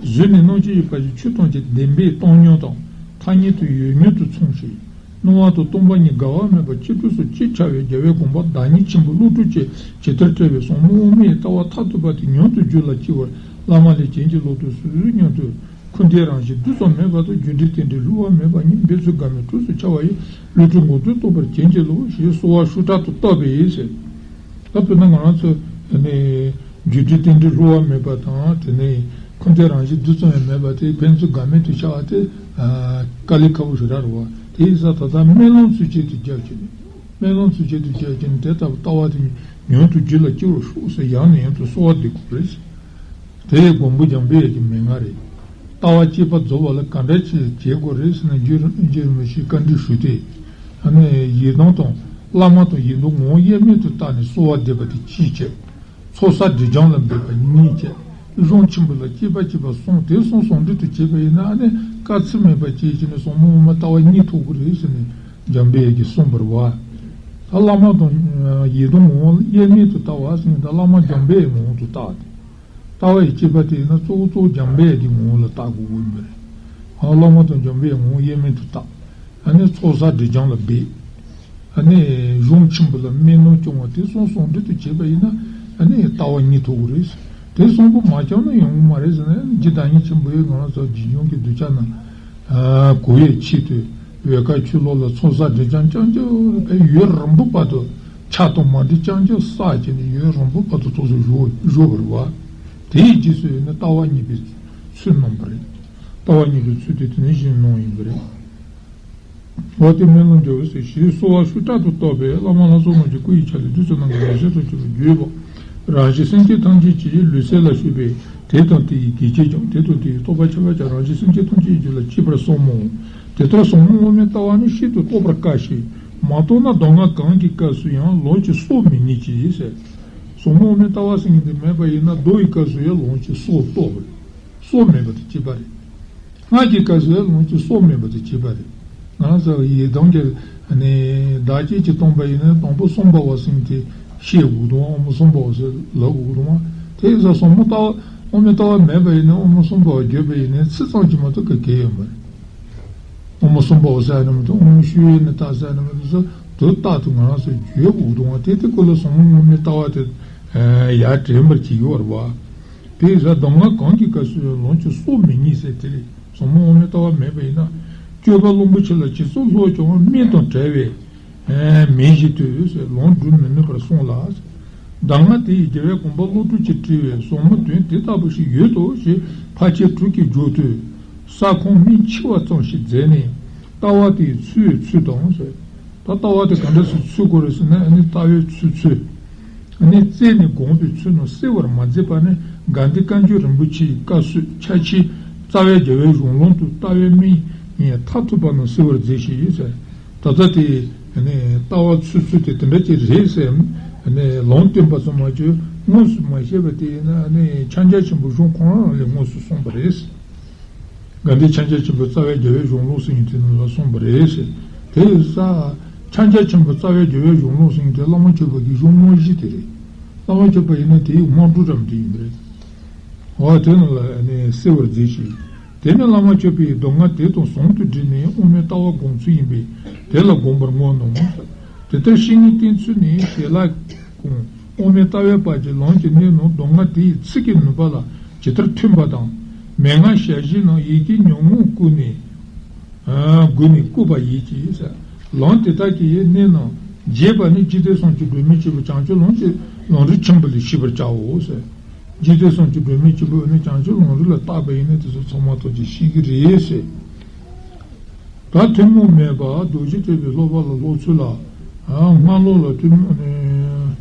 གཟུགས་ནས་རྣམ་མཁྱེན་ཡོད་པ་ཞིག་ཆོས་ཐམས་ཅད་བདེན་པས་སྟོང་ཉིད་དང་ཐ་སྙད་དུ་ཡོད་ཉིད་དུ་མཚུངས་ཤིང་། སྣང་བ་དང་སྟོང་པ་ཉིད་འགལ་བ་མེད་པར་གཅིག་གྲོགས་སུ་གཅིག་འཆར་བའི་རྒྱལ་བའི་དགོངས་པ་བདག་ཉིད་ཆེན་པོ་བློ་གྲོས་ཀྱིས་ཇི་ལྟར་བཀྲལ་བའི་ཟབ་མོ་དབུ་མའི་ལྟ་བ་མཐར་ཐུག་པ་དེ་ཉམས་སུ་རྒྱུད་ལ་སྐྱེ་བར་བླ་མ་ལས་བྱིན་གྱིས་བརླབ་ཏུ་གསོལ་སྙམ་དུ། འཁོར་འདས་རང་བཞིན་རྡུལ་ཙམ་མེད་པ་དང་རྒྱུ་འབྲས་རྟེན་འབྲེལ་བསླུ་བ་མེད་པ་ཉིད་འབད་ཚུལ་འགལ་མེད་གྲོགས་སུ་འཆར་བ་ཡི་བློ་གྲོས་མགོ་ཐོག་རྟོགས་པར་བྱིན་གྱིས་རློབས་ཞེས་གསོལ་བ་ཤུགས་དྲག་ཏུ་བཏབ་པས་ཟེར། ད་དཔེར་ན་ང་རང་ཚོ་ནི་རྒྱུ་འབྲས་རྟེན་འབྲེལ་བསླུ་བ་མེད་པ་དང་དེ་ནས་འཁོར་འདས་རང་བཞིན་རྡུལ་ཙམ་ཡང་མེད་པ་དེ་ཕན་ཚུན་འགལ་མེད་དུ་འཆར་བ་དེ་དཀའ་ལས་ཁག་པོ་ཞེ་དྲག་རེད་བ། དེ་ཡིན་ཙང་ད་ལྟ་རྨི་ལམ་ཚུལ་བཞིན་དུ་རྒྱབ་བྱས་ནས། སྨོན་ལམ་ཚུལ་ཆེད་དུ་བྱས་ཀྱི་ནི་དེ་ལྟ་བུ་ལྟ་བ་དེ་ཉིད་མྱུར་དུ་རྒྱུད་ལ་སྐྱེ་རུ་ཤོག་ཟེར་ཡང་ནས་ཡང་དུ་གསོལ་བ་འདེབས་དགོས་རེད། དེ་ཡི་མགོན་པོ་འཇམ་དཔལ་གྱི་མན་ངག་རེད། ལྟ་བ་གཅིག་པ་རྫོགས་པ་ལ་ག་འདྲ་ཅིག་བྱེད་དགོས་རེད་ཟེར་ན། རྗེ་རིན་པོ་ཆེས་བཀའ་འདྲི་ཞུས་ཏེ། ཨ་ནི་ཡི་དམ་དང་བླ་མ་དང་ཡི་དམ་ངོ་བོ་དབྱེར་མེད་དུ་བལྟས་ནས་གསོལ་བ་འདེབས་པ་དེ་གཅིག་བྱས། ཚོགས་བསགས་སྒྲིབ་སྦྱང་ལ་འབད་པ་གཉིས་བྱས། གཟུངས་ཆེན་པོ་ལ་གཅིག་པ་གཅིག་པ་གསུམ། དེ་གསུམ་ཟུང་འབྲེལ་དུ་བྱས་པ་ཡིན་ན་ཨ་ནི་དཀའ་ཚེགས་མེད་པ་བྱས་བྱས་ནས་ཟབ་མོ་དབུ་མ་ལྟ་བ་གཉིས་ཐོབ་ཀྱི་རེད་ཟེར་ནས་འཇམ་དཔལ་གྱིས་གསུངས་པ་རེད་བ། ད་བླ་མ་དང་ཡི་དམ་ངོ་བོ་དབྱེར་མེད་དུ་ལྟ་བ་ཟེར་ན་ད་བླ་མ་འཇམ་དཔལ་ངོ་བོ་དུ་བལྟ་སྟེ། ལྟ་བ་ཡི་གཅིག་པ་དེ་ཡིན་ན་གཙོ་བོ་གཙོ་བོ་འཇམ་དཔལ་གྱི་ངོ་བོ་ལ་བལྟ་དགོས་ཀྱི་ཡིན་པ་རེད། ཨ་བླ་མ་དང་འཇམ་དཔལ་ངོ་བོ་དབྱེར་མེད་དུ་བལྟ། ཨ་ནི་ཚོགས་བསགས་སྒྲིབ་སྦྱང་ལ་འབད། ཨ་ནི་གཟུངས་ཆེན་པོ་ལ་སྨོན་ལམ་སྐྱོང་བ་དེ་གསུམ་ཟུང་འབྲེལ་དུ་བྱས་པ་ཡིན་ན་ཨ་ནི་ལྟ་བ་གཉིས་ཐོབ་ཀྱི་རེད། དེ་གསུམ་པོ་མ་སྐྱོང་ན་ཡོང་གི་མ་རེད་ཟེར་ན་རྗེ་བདག་ཉིད་ཆེན་པོ་ཡིས་ང་རང་ཚོ་རྗེས་འཇུག་གི་གདུལ་བྱ་རྣམས་གོ་བའི་ཆེད་དུ་འོལ་ཁ་ཆོས་ལོག་ལ་ཚོགས་བསགས་སྒྲིབ་སྦྱང་རྐྱང་རྐྱང་བས་ཡུན་རིང་པོ་བར་དུ་ཆགས་སྡང་མ་འདྲེས་རྐྱང་རྐྱང་བསགས་བྱས་ནས་ཡུན་རིང་པོ་བར་དུ་ཐུགས་སུ་བཞུགས་བཞུགས་པ་རེད་བ། དེའི་རྗེས་སུ་ཡིན་ན་ལྟ་བ་གཉིས་པའི་ཚུལ་གནང་བ་རེད། ལྟ་བ་གཉིས་པའི་ཚུལ་དེ་དེ་ནས་བཞིན་གནང་ཡིན་པ་རེད། འོ་དེ་སྨོན་ལམ་རྒྱལ་བའི་སྲས་ཞེས་གསོལ་བ་ཤུགས་དྲག་ཏུ་བཏབ་པས་བླ་མ་ལྷ་ཚོགས་རྣམས་ཀྱི་སྐུ་ཡི་ཆ་ལས་བདུད་རྩི་རྣམས་ཀྱི་རང་བཞིན་དུ་གྱུར་པའི་བརྗོད་པ། རང་བཞིན་སེམས་ཅན་ཐམས་ཅད་ཀྱི་ལུས་སེམས་ལ་ཞུགས་པས་དེ་དང་དེ་ཡི་དགེ་བྱེད་ཀྱང་དེ་དང་དེ་ཡི་རྟོགས་པ་ཁྱད་པར་ཀྱང་རང་བཞིན་སེམས་ཅན་ཐམས་ཅད་ཀྱི་རྒྱུད་ལ་སྐྱེས་པར་བསམ་མོ། དེ་ལྟར་ཟབ་མོ་དབུ་མའི་ལྟ་བ་ནི་ཤིན་ཏུ་རྟོགས་པར་དཀའ་ཞིང་མ་རྟོགས་ན་མདོ་སྔགས་གང་གི་སྐབས་སུ་ཡང་ལོངས་སྤྱོད་སྲོག་མི་རྙེད་ཅེས་ཟེར། ཟབ་མོ་དབུ་མའི་ལྟ་བ་ཟེར་མཁན་དེ་མེད་པ་ཡིན་ན་མདོ་ཡི་སྐབས་སུ་ཡང་ལོངས་སྤྱོད་སྲོག་རྟོགས་པ་རེད། སྲོག་མེད་པ་དང་གཅིག་པ་རེད། སྔགས་ཀྱི་སྐབས་སུ་ཡང་ལོངས་སྤྱོད་སྲོག་མེད་པ་དང་གཅིག་པ་རེད། ང་རང་ཚོ་ཡི་དམ་གྱི་ནི་བདག་བསྐྱེད་ཀྱི་སྟོན་པ་ཡིན་ན་དང་པོ་སུམ་པ་བ་ཟེར་མཁན་དེ་ཤེས་དགོས་དང་དབུ་མ་སུམ་པ་བ་ཟེར་ལབ་དགོས་དང་། དེ་ཡིན་ཙང་ཟབ་མོ་ལྟ་བ་དབུ་མའི་ལྟ་བ་མེད་པ་ཡིན་ན་དབུ་མ་སུམ་པ་བ་བརྗོད་པ་ཡིན་ན་ཚིག་ཙམ་གྱིས་མ་གཏོགས་ག་གེ་ཡོད་མ་རེད། དབུ་མ་གསུམ་པའོ་ཟེར་ནི་མི་འདུག་དབུ་མ་ཤེས་ཡོན་ནི་ལྟ་ཟེར་ནི་མི་འདུག་ཟེར་དུས་རྟག་ཏུ་ང་རང་ཚོས་བརྗོད་དགོས་འདུག་བ། དེ་དེ་ཀུན་ལ་ཟབ་མོ་དབུ་མའི་ལྟ་བ་དེ་ཡར་དྲན་པར་བྱེད་ཀྱི་ཡོད་རེད་བ། དེ་ཡིན་ཙང་མདོ་སྔགས་གང་གི་སྐབས་སུ་ཡང་ལོངས་སྤྱོད་སྲོག་མི་རྙེད་ཟེར་དེ་རེད། ཟབ་མོ་དབུ་མའི་ལྟ་བ་མེད་པ་ཡིན་ན་སྤྱོད་པ་རླུང་པོ་ཆེ་ལ་ཇི་ཙམ་སློབ་ཀྱང་སྨན་དང་བྲལ་བས། མེད་བཞིན་དུ་ལོངས་སྒྲུབ་མི་ནུས་པར་གསུངས་ལ། གདམས་ངག་དེ་ཡི་རྒྱལ་བའི་དགོངས་པ་བློ་གྲོས་ཀྱིས་དྲིལ་བའི་ཟབ་མོ་དོན་དེ་ལྟ་བུ་ཞིག་ཡོད་དོ་ཞེས་ཕལ་ཆེར་དྲུག་གིས་བརྗོད་དུས། ས་ཁོངས་སྨིན་ཕྱི་བ་ཙམ་ཞིག་མཛད་ནས་ལྟ་བ་དེའི་ཚུལ་འོས་ཚུལ་དང་ཟེར། ད་ལྟ་བ་དེ་ག་འདྲ་སེ་ཚུལ་དགོས་རེད་ཟེར་ན་ཨ་ནི་ལྟ་བའི་ཚུལ་ཚུལ། ཨ་ནི་རྩད་ནས་དགོངས་པའི་ཚུལ་རྣམས་གསལ་བར་མ་མཛད་པ་ནི་དགའ་ལྡན་བཀའ་འགྱུར་རིན་པོ་ཆེའི་བཀའ་སྲོལ་ཕྱག་ཕྱིད་རྩ་བའི་རྒྱལ་བའི་གཞུང་ལུགས་དུ་ལྟ་བའི་དམིགས་ཡུལ་མཐར་ཐུག་པ་རྣམས་གསལ་བར་མཛད་ཞེས་ཡོད་ཟེར། ད་ལྟ་དེ་ནི་ལྟ་བ་ཚུལ་ཚུལ་དེ་དེ་འདྲ་ཅིག་རེད་ཟེར་ནས་ལུང་བསྟན་པ་ཙམ་མ་གྱུར་དངོས་སུ་མ་བཤད་པ་དེ་ཡིན་ན་ནི་ཕྱག་རྒྱ་ཆེན་པོ་གཞུང་ཁོང་རང་ལས་དངོས་སུ་གསུངས་པ་རེད། དགའ་ལྡན་ཕྱག་རྒྱ་ཆེན་པོ་རྩ་བའི་རྒྱལ་བའི་གཞུང་ལུགས་ཟེར་མཁན་དེ་ནང་ལ་གསུངས་པ་རེད་ཟེར། དེ་ཡིན་ཙང་ཕྱག་རྒྱ་ཆེན་པོ་རྩ་བའི་རྒྱལ་བའི་གཞུང་ལུགས་ཟེར་མཁན་དེ་བླ་མ་མཆོད་པ་གི་གཞུང་དངོས་གཞི་དེ་རེད། བླ་མ་མཆོད་པ་ཡིན་ན་དེའི་དམངས་ཁྲོད་འགྲམ་དེ་ཡིན་པ་རེད། འོ་དེ་ནང་ལ་ནི་གསལ་བར་མཛད་ཅིང་། དེ་ནས་བླ་མ་མཆོད་པའི་མདོ་སྔགས་དེ་དང་ཟུང་དུ་འབྲེལ་ནས་དབུ་མའི་ལྟ་བ་དགོངས་ཚུལ་ཡིན་པས་དེ་ལ་དགོངས་པར་བསྔགས་གནང་ངོ་། དེ་ལྟར་བཤེས་གཉེན་བསྟེན་ཚུལ་ནི་ཞལ་ལག་གུང་དབུ་མའི་ལྟ་བའི་བར་གྱི་ལམ་གྱི་གནད་རྣམས་མདོ་སྔགས་དེ་ཡི་ཚིག་གི་ནུས་པ་ལ་ཇི་ལྟར་མཐུན་པ་དང་། མན་ངག་ཞལ་བཞི་རྣམས་ཡི་གེ་ཉུང་ངུ་བཀོད་ནས་བགོས་ནས་བཀོད་པ་ཡིན་གྱི། ལམ་དེ་དག་གི་གནད་རྣམས་རྒྱས་པ་ནི་འཇིག་རྟེན་གསུམ་གྱི་སྒྲོན་མེ་ཆེན་པོ་བྱང་ཆུབ་ལམ་གྱི་ལམ་རིམ་ཆེན་པོ་ལས་ཤེས་པར་བྱའོ་ཟེར། འཇིག་རྟེན་གསུམ་གྱི་སྒྲོན་མེ་ཆེན་པོ་ནི་བྱང་ཆུབ་ལམ་རིམ་ལ་བརྟགས་པ་ཡིན་ན་དེ་ཚོ་ཚང་མ་ཐམས་ཅད་ཤེས་ཀྱི་རེད་ཟེར། ད་ཐུན་མོང་མེད་པ་རྡོ་རྗེ་ཐེག་པའི་སློབ་པ་ལ་སློབ་ཚུལ་ལ། སྔགས་ཀློག་ལ་ཐུན་མོང་ནི།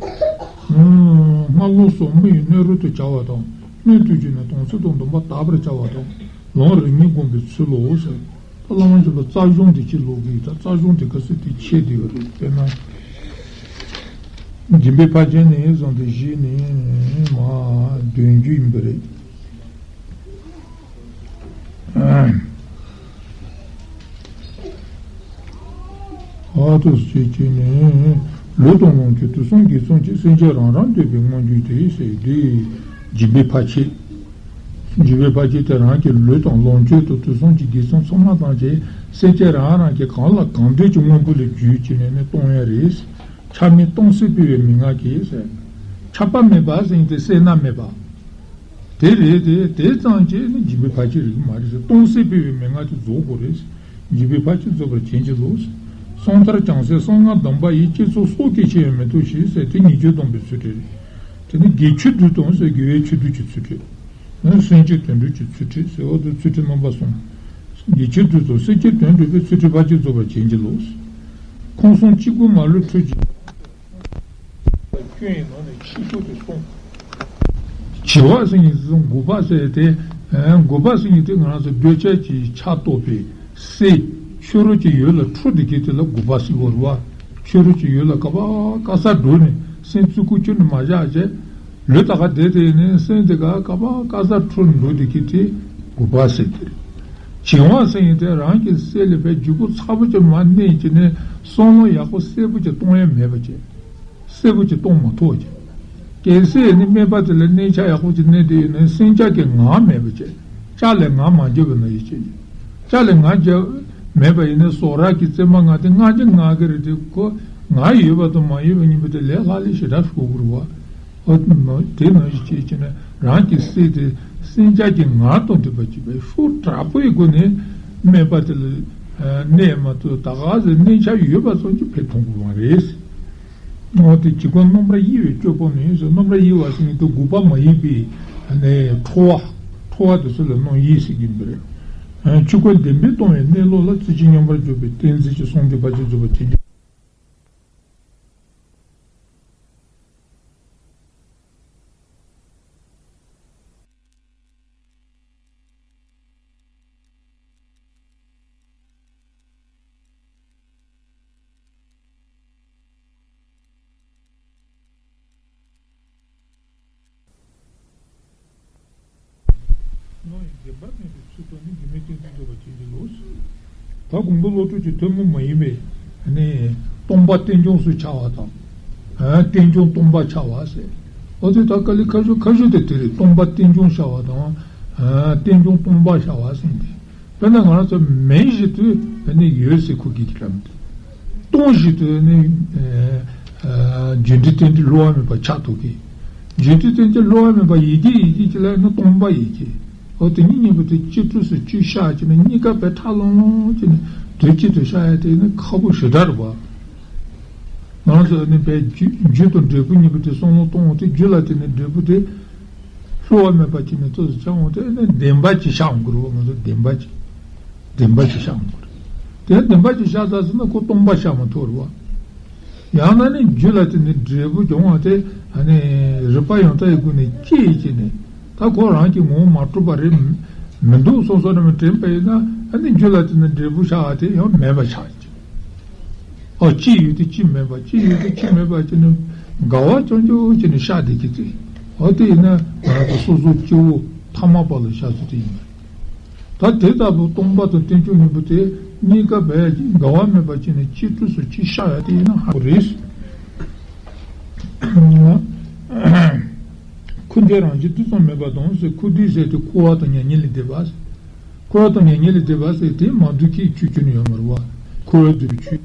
སྔགས་ཀློག་སོགས་མི་ཡི་སྣོད་རུང་དུ་བྱ་བ་དང་སྣོད་དུ་གྱུར་ནས་དམ་ཚིག་དང་སྡོམ་པ་དག་པར་བྱ་བ་དང་ལམ་རིམ་གཉིས་བསྒོམ་པའི་ཚུལ་ལོ་ཟེར། ད་བླ་མ་མཆོད་པ་རྩ་གཞུང་དེ་ཅིག་ཀློག་གི་ཡོད། ད་རྩ་གཞུང་དེ་ག་ཚོད་དེ་ཆད་བསྡད་པ་རེད། དཔེར་ན། སྦྱིན་པའི་ཕར་ཕྱིན་ནས་བཟུང་སྟེ་གཞི་ནས་མར་འདོན་རྒྱུ་ཡིན་པ་རེད། ཨ་ཏོ་ཟེར་གྱི་ནི། ལུས་དང་ལོངས་སྤྱོད་དུས་གསུམ་གྱི་ཚོམས་ཀྱིས་སེམས་ཅན་རང་རང་འདོད་པའི་མངོན་འགྱུར་ཏེ་ཟེར་དུས། སྦྱིན་པའི་ཕར་ཕྱིན། སྦྱིན་པའི་ཕར་ཕྱིན་དེ་རང་གི་ལུས་དང་ལོངས་སྤྱོད་དང་དུས་གསུམ་གྱི་དགེ་མཚན་ཚང་མ་ཐམས་ཅད་སེམས་ཅན་རང་རང་གི་གང་ལ་གང་འདོད་ཀྱི་དངོས་པོ་ལ་བརྒྱུད་ཀྱི་ནས་ནི་གཏོང་ཡ་རེད། ཆགས་མེད་སྟོང་གསལ་སྤེལ་བའི་མན་ངག་གིས་ཟེར། ཆགས་པ་མེད་པ་ཟེར་དེ་སེར་སྣ་མེད་པ། དེ་རེད་དེ། དེ་ཙམ་གྱིས་ནི་སྦྱིན་པའི་ཕར་ཕྱིན་རིགས་མ་རེད་ཟེར། སྟོང་གསལ་སྤེལ་བའི་མན་ངག་དེ་རྫོགས་དགོས་རེད། སྦྱིན་པའི་ཕར་ཕྱིན་རྫོགས་པར་བྱིན་གྱིས་རློབས། གསང་མཐར་བྱང་སེམས་གསང་སྔགས་གདམས་པ་ཡིས། བསྐྱེད་རྫོགས་སྲོག་གི་ཕྱིར་ཡང་མི་ལྟོ་ཞེས་ཟེར་དེ་ཉེས་སྤྱོད་སྡོམ་པའི་ཚུལ་ཁྲིད་རེད། དེ་ནི་དགེ་ཆོས་སྡུད་དང་ཟེར་དགེ་བའི་ཆོས་སྡུད་ཀྱི་ཚུལ་ཁྲིད། ནི་སེམས་བསྐྱེད་དོན་སྒྲུབ་ཀྱི་ཚུལ་ཁྲིད་ཟེར་བ་དེ་ཚུལ་ཁྲིད་རྣམ་པ་གསུམ། དགེ་ཆོས་སྡུད་དང་སེམས་བསྐྱེད་དོན་སྒྲུབ་པའི་ཚུལ་ཁྲིད་ཕར་ཕྱིན་རྫོགས་པར་བྱིན་གྱིས་རློབས། ཁོང་གསུམ་གཅིག་པུ་མ་ལུས་འཁྲུལ་གྱི། སྐྱོན་ཡི་ནང་ནས་ཆེ་ཤོས་དེ་གསུངས། བྱི་བ་ཟེར་མཁན་དེ་དགུ་པ་ཟེར་ཏེ། ཨ། དགུ་པ་ཟེར་མཁན་དེ་ང་རང་ཚོ་འདོད་ཆགས་ཀྱི་ཆར་གཏོགས་པའི་སྲེ། ཕྱི་རོལ་གྱི་ཡུལ་ལ་འཁྲུལ་བསྡད་མཁན་དེ་ལ་དགུ་པ་ཟེར་བ་རེད་བ། ཕྱི་རོལ་གྱི་ཡུལ་ལ་ག་པ་ག་ས་འགྲོ་ནས་སེམས་རྩུབ་ཁུར་ཁྱོན་ནས་མ་བཞག་བྱས། ལུས་ད་ག་བསྡད་དེ་ནས་སེམས་དེ་ག་ག་པ་ག་ས་འཁྲུལ་འགྲོ་བསྡད་མཁན་དེ་དགུ་པ་ཟེར་དེ་རེད། བྱིང་བ་ཟེར་མཁན་དེ་རང་གི་སྲེ་ལ་བའི་འཇུག་སྒོ་ཚ་པོ་ཅིག་མར་མནན་བྱས་ནས་བསམ་བློ་ཡག་པོ་གསལ་པོ་ཅིག་གཏོང་ཡ་མེད་པ་བྱས། གསལ་པོ་ཅིག་གཏོང་མ་ཐུབ་ཅིང་། གལ་སྲིད་ནི་སྨན་པ་དེ་ལ་སྙིང་ཆ་ཡག་པོ་ཅིག་གནས་དེ་ཡིན་ན་སེམས་ཅག་གི་ངག་མེད་པ་བྱས། ཅག་ལས་ངག་མ་བརྒྱབ་པ་ན་ཡིད་ཆེས་ཀྱི། ཅག་ལས་ངག་བརྒྱབ་མེད་པ་ཡིན་ན་ཟོག་ར་གི་རྩེད་མ་ང་དེ་ང་གི་ང་གི་རེད་དེ་ཁོ་ང་ཡོད་པ་དང་མ་ཡོད་པ་གཉིས་པོ་དེ་ལས་ལྷག་ལས་ཞེ་དྲག་ཤོར་གི་རེད་བ། ཨོ་དེ་ནང་བཞིན་བྱས་བྱས་ན་རང་གི་སྲེ་དེ་སེམས་ཅག་གི་ངག་དང་མཐུན་པ་བྱས་པའི་ཤུགས་དྲག་པོའི་སྒོ་ནས་སྨན་པ་དེ་ལ་གནས་མ་ཐུབ་ད་ག་ཟེ་གནས་ཆ་ཡོད་པ་ཙམ་གྱིས་ཕན་ཐོགས་གི་མ་རེད། འོ་དེ་བྱིས་པ་སྣུམ་ར་གཡེང་བའི་སྤྱོད་པ་ནི་ཟེར། སྣུམ་ར་གཡེང་བ་ཟེར་མཁན་དེ་དགུ་པ་མ་ཡིན་པའི་ནས་ཁྲོ་བ། ཁྲོ་བ་དེ་ཚོ་ལ་སྣུམ་གཡེང་ཟེར་གྱི་འདུག་རེད། ཆོས་སྐུ་བདེན་པས་སྟོང་བའི་གནས་ལུགས་ལ། རྩེ་གཅིག་མཉམ་པར་འཇོག་པའི་གཏན་ཚིགས་ཀྱི་གསུང་འདི་ཕར་ཕྱིན་རྫོགས་པར་བྱེད་ཀྱི། སྣང་བའི་བདེན་པ་མེད་པའི་ཚུལ་དུ་ནི་འགྱུར་མེད་གཏན་ཚིགས་རྫོགས་པར་བྱེད་ཀྱི་ལོ། ད་དགོངས་པ་བློ་གྲོས་ཀྱི་ཐུན་མོང་མ་ཡིན་པའི་ནི་སྟོང་པ་རྟེན་འབྱུང་སུ་འཆར་བ་དང་། རྟེན་འབྱུང་སྟོང་པ་འཆར་བ་ཟེར། འོ་དེ་ད་དཀའ་ལས་ཁག་ཤོས་ཁག་ཤོས་དེ་དེ་རེད། སྟོང་པ་རྟེན་འབྱུང་འཆར་བ་དང་། རྟེན་འབྱུང་སྟོང་པ་འཆར་བ་ཟེར་ཏེ། དཔེར་ན་ང་རང་ཚོ་མེད་བཞིན་དུ་ཨ་ནི་ཡོད་ཟེར་ཁུལ་གྱིས་ཀྱི་ལམ་དུ། སྟོང་བཞིན་དུ་ཨ་ནི་ཨ་ཨ་རྒྱུ་འབྲས་རྟེན་འབྲེལ་བསླུ་བ་མེད་པ་ཆགས་ཐུབ་ཀྱི། རྒྱུ་འབྲས་རྟེན་འབྲེལ་བསླུ་བ་མེད་པ་ཡིད་ཀྱི་ཡིད་ཀྱི་ཅི་ལ་ནི་སྟོང་པ་ཡིད་ཀྱི། འོ་དེ་གཉིས་གཉིས་པོ་དེ་གཅིག་གྲུབ་སུ་གཅིག་ཤར་གྱི་ནི་གཉིས་ཀ་བས་ཁྲ་ལོང་ལོང་གྱི་ནི་དུས་གཅིག་ཏུ་ཤར་ཡ་དེ་ནི་ཁག་པོ་ཞེ་དྲག་རེད་པ། ང་རང་ཚོ་ཨ་ནི་བས་རྒྱུ་རྒྱུ་དང་འབྲས་བུ་གཉིས་པོ་དེ་བསམ་བློ་གཏོང་བ་དེ་རྒྱུ་ལ་བརྟེན་ནས་འབྲས་བུ་དེ། བསླུ་བ་མེད་པ་ཅིག་ནས་ཐོས་སུ་འཆར་འོང་དེ་ནི་བདེན་པ་ཅིག་ཤར་འོང་གི་རེད་པ། ང་ཚོ་བདེན་པ་ཅིག་བདེན་པ་ཅིག་ཤར་འོང་གི་རེད། དེ་བདེན་པ་ཅིག་ཤར་ཚར་སོང་ན་ཁོ་སྟོང་པ་ཤར་མ་ཐུབ་རེད་པ། ཡང་ན་ནི་རྒྱུ་ལ་བརྟེན་ནས་འབྲས་བུ་འབྱུང་བ་དེ་ཨ་ནི་རིགས་པ་ཡང་དག་གི་སྒོ་ནས་སྐྱེས་བྱས་ནས་ད་ཁོ་རང་གི་ངོ་བོ་མ་གྲུབ་པ་རེད་མི་འདུག་བསམ་བསམ་རེ་མ་དྲན་པ་ཡིན་ན་ཨ་ནི་རྒྱུ་ལ་བརྟེན་ནས་འབྲས་བུ་ཤར་བ་དེ་ཡང་མེད་པ་ཆགས་ཀྱི། ཨོ་གཅིག་ཡོད་དེ་གཅིག་མེད་པ་གཅིག་ཡོད་དེ་གཅིག་མེད་པ་བྱས་ནས་འགལ་བ་རྐྱང་རྐྱང་བྱས་ནས་ཤར་བསྡད་ཀྱི་ཚེ། ཨོ་དེ་ཡིན་ན་ང་རང་ཚོ་སོ་སོའི་སྐྱེ་བོ་ཐ་མལ་པ་ལ་ཤར་ཚུལ་དེ་ཡིན་པ་རེད། ད་དེ་ལྟ་བུ་སྟོང་པ་དང་རྟེན་འབྱུང་གཉིས་པོ་དེ་གཉིས་ཀ་བས་འགལ་བ་མེད་པ་བྱས་ནས་གཅིག་གྲུབ་སུ་གཅིག་ཤར་ཡ་དེ་ཡིན་ན་ཧ་གོ་རེད། ཁུ་འདི་རང་བཞིན་དུས་གསུམ་མེད་པ་དང་ཟེར། ཁུ་འདི་ཟེར་དེ་འཁོར་བ་དང་མྱ་ངན་ལས་འདས་པ་ཟེར། འཁོར་བ་དང་མྱ་ངན་ལས་འདས་པ་ཟེར་དེ་མ་འདུས་ཁྱད་ཆོས་ཅི་ནས་ཡོད་མ་རེད་པ། འཁོར་བ་འདས་པའི་ཆོས།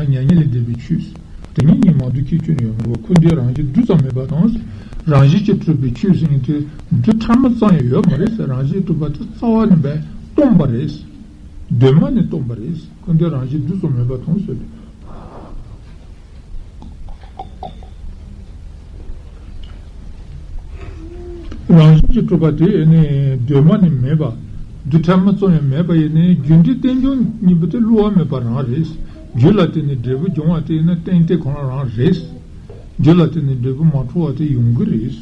མྱ་ངན་ལས་འདས་པའི་ཆོས། དེ་གཉིས་གཉིས་མ་འདུས་ཁྱད་ཆོས་ནས་ཡོད་མ་རེད་པ། ཁུ་འདི་རང་བཞིན་དུས་གསུམ་མེད་པ་དང་ཟེར། རང་བཞིན་གྱིས་གྲུབ་པའི་ཆོས་ཟེར་མཁན་དེ་རྡུལ་ཕྲ་མོ་ཙམ་ཡང་ཡོད་མ་རེད་ཟེར། རང་བཞིན་གྲུབ་པ་དེ་རྩ་བ་ནས་བས་སྟོང་པ་རེད། གདོད་མ་ནས་སྟོང་པ་རེད། ཁུ་འདི་རང་བཞིན་དུས་གསུམ་མེད་པ་དང་ཟེར། རང་བཞིན་གྱིས་གྲུབ་པ་དེ་ནི་གདོད་མ་ནས་མེད་པ། རྡུལ་ཕྲ་མོ་ཙམ་ཡང་མེད་པ་ཡིན་ནའི་རྒྱུ་འབྲས་རྟེན་འབྱུང་གཉིས་པོ་དེ་བསླུ་བ་མེད་པ་རང་རེད། རྒྱུ་ལ་བརྟེན་ནས་འབྲས་བུ་འབྱུང་བ་དེ་ཡིན་ན་གཏན་གཏན་ཁོ་རང་རང་རེད། རྒྱུ་ལ་བརྟེན་ནས་འབྲས་བུ་མ་འཁྲུལ་བ་དེ་ཡོང་གི་རེད།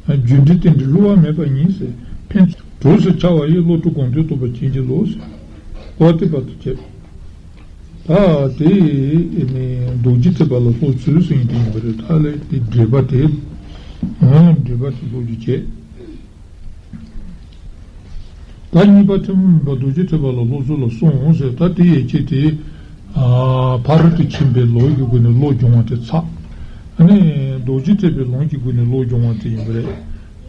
རྒྱུ་འབྲས་རྟེན་འབྲེལ་བསླུ་བ་མེད་པ་ཡིན་ཟེར། ཕན་ཚུན་གྲོགས་སུ་འཆར་བ་ཡི་བློ་གྲོས་དགོངས་དོན་རྟོགས་པར་བྱིན་གྱིས་རློབས་ཟེར། འོ་དེ་བར་དུ་བྱས། ད་དེ་ནི་རྡོ་རྗེ་ཐེག་པ་ལ་སློབ་ཚུལ་ཟེར་མཁན་དེ་ཡིན་པ་རེད། ད་ལས་དེ་འགྲེལ་པ་དེ། འགྲེལ་པ་དེ་སློབ་རྒྱུ་བྱས། ད་གཉིས་པ་ཐུན་མོང་མིན་པ་རྡོ་རྗེ་ཐེག་པ་ལ་སློབ་ཚུལ་ལ་སོང་ཟེར། ད་དེ་ཡན་ཆད་དེ། ཕ་རོལ་ཏུ་ཕྱིན་པའི་ལམ་གྱི་སྒོ་ནས་བློ་སྦྱོང་བ་དེ་ཚར། ཨ་ནི་རྡོ་རྗེ་ཐེག་པའི་ལམ་གྱི་སྒོ་ནས་བློ་སྦྱོང་བ་དེ་ཡིན་པ་རེད།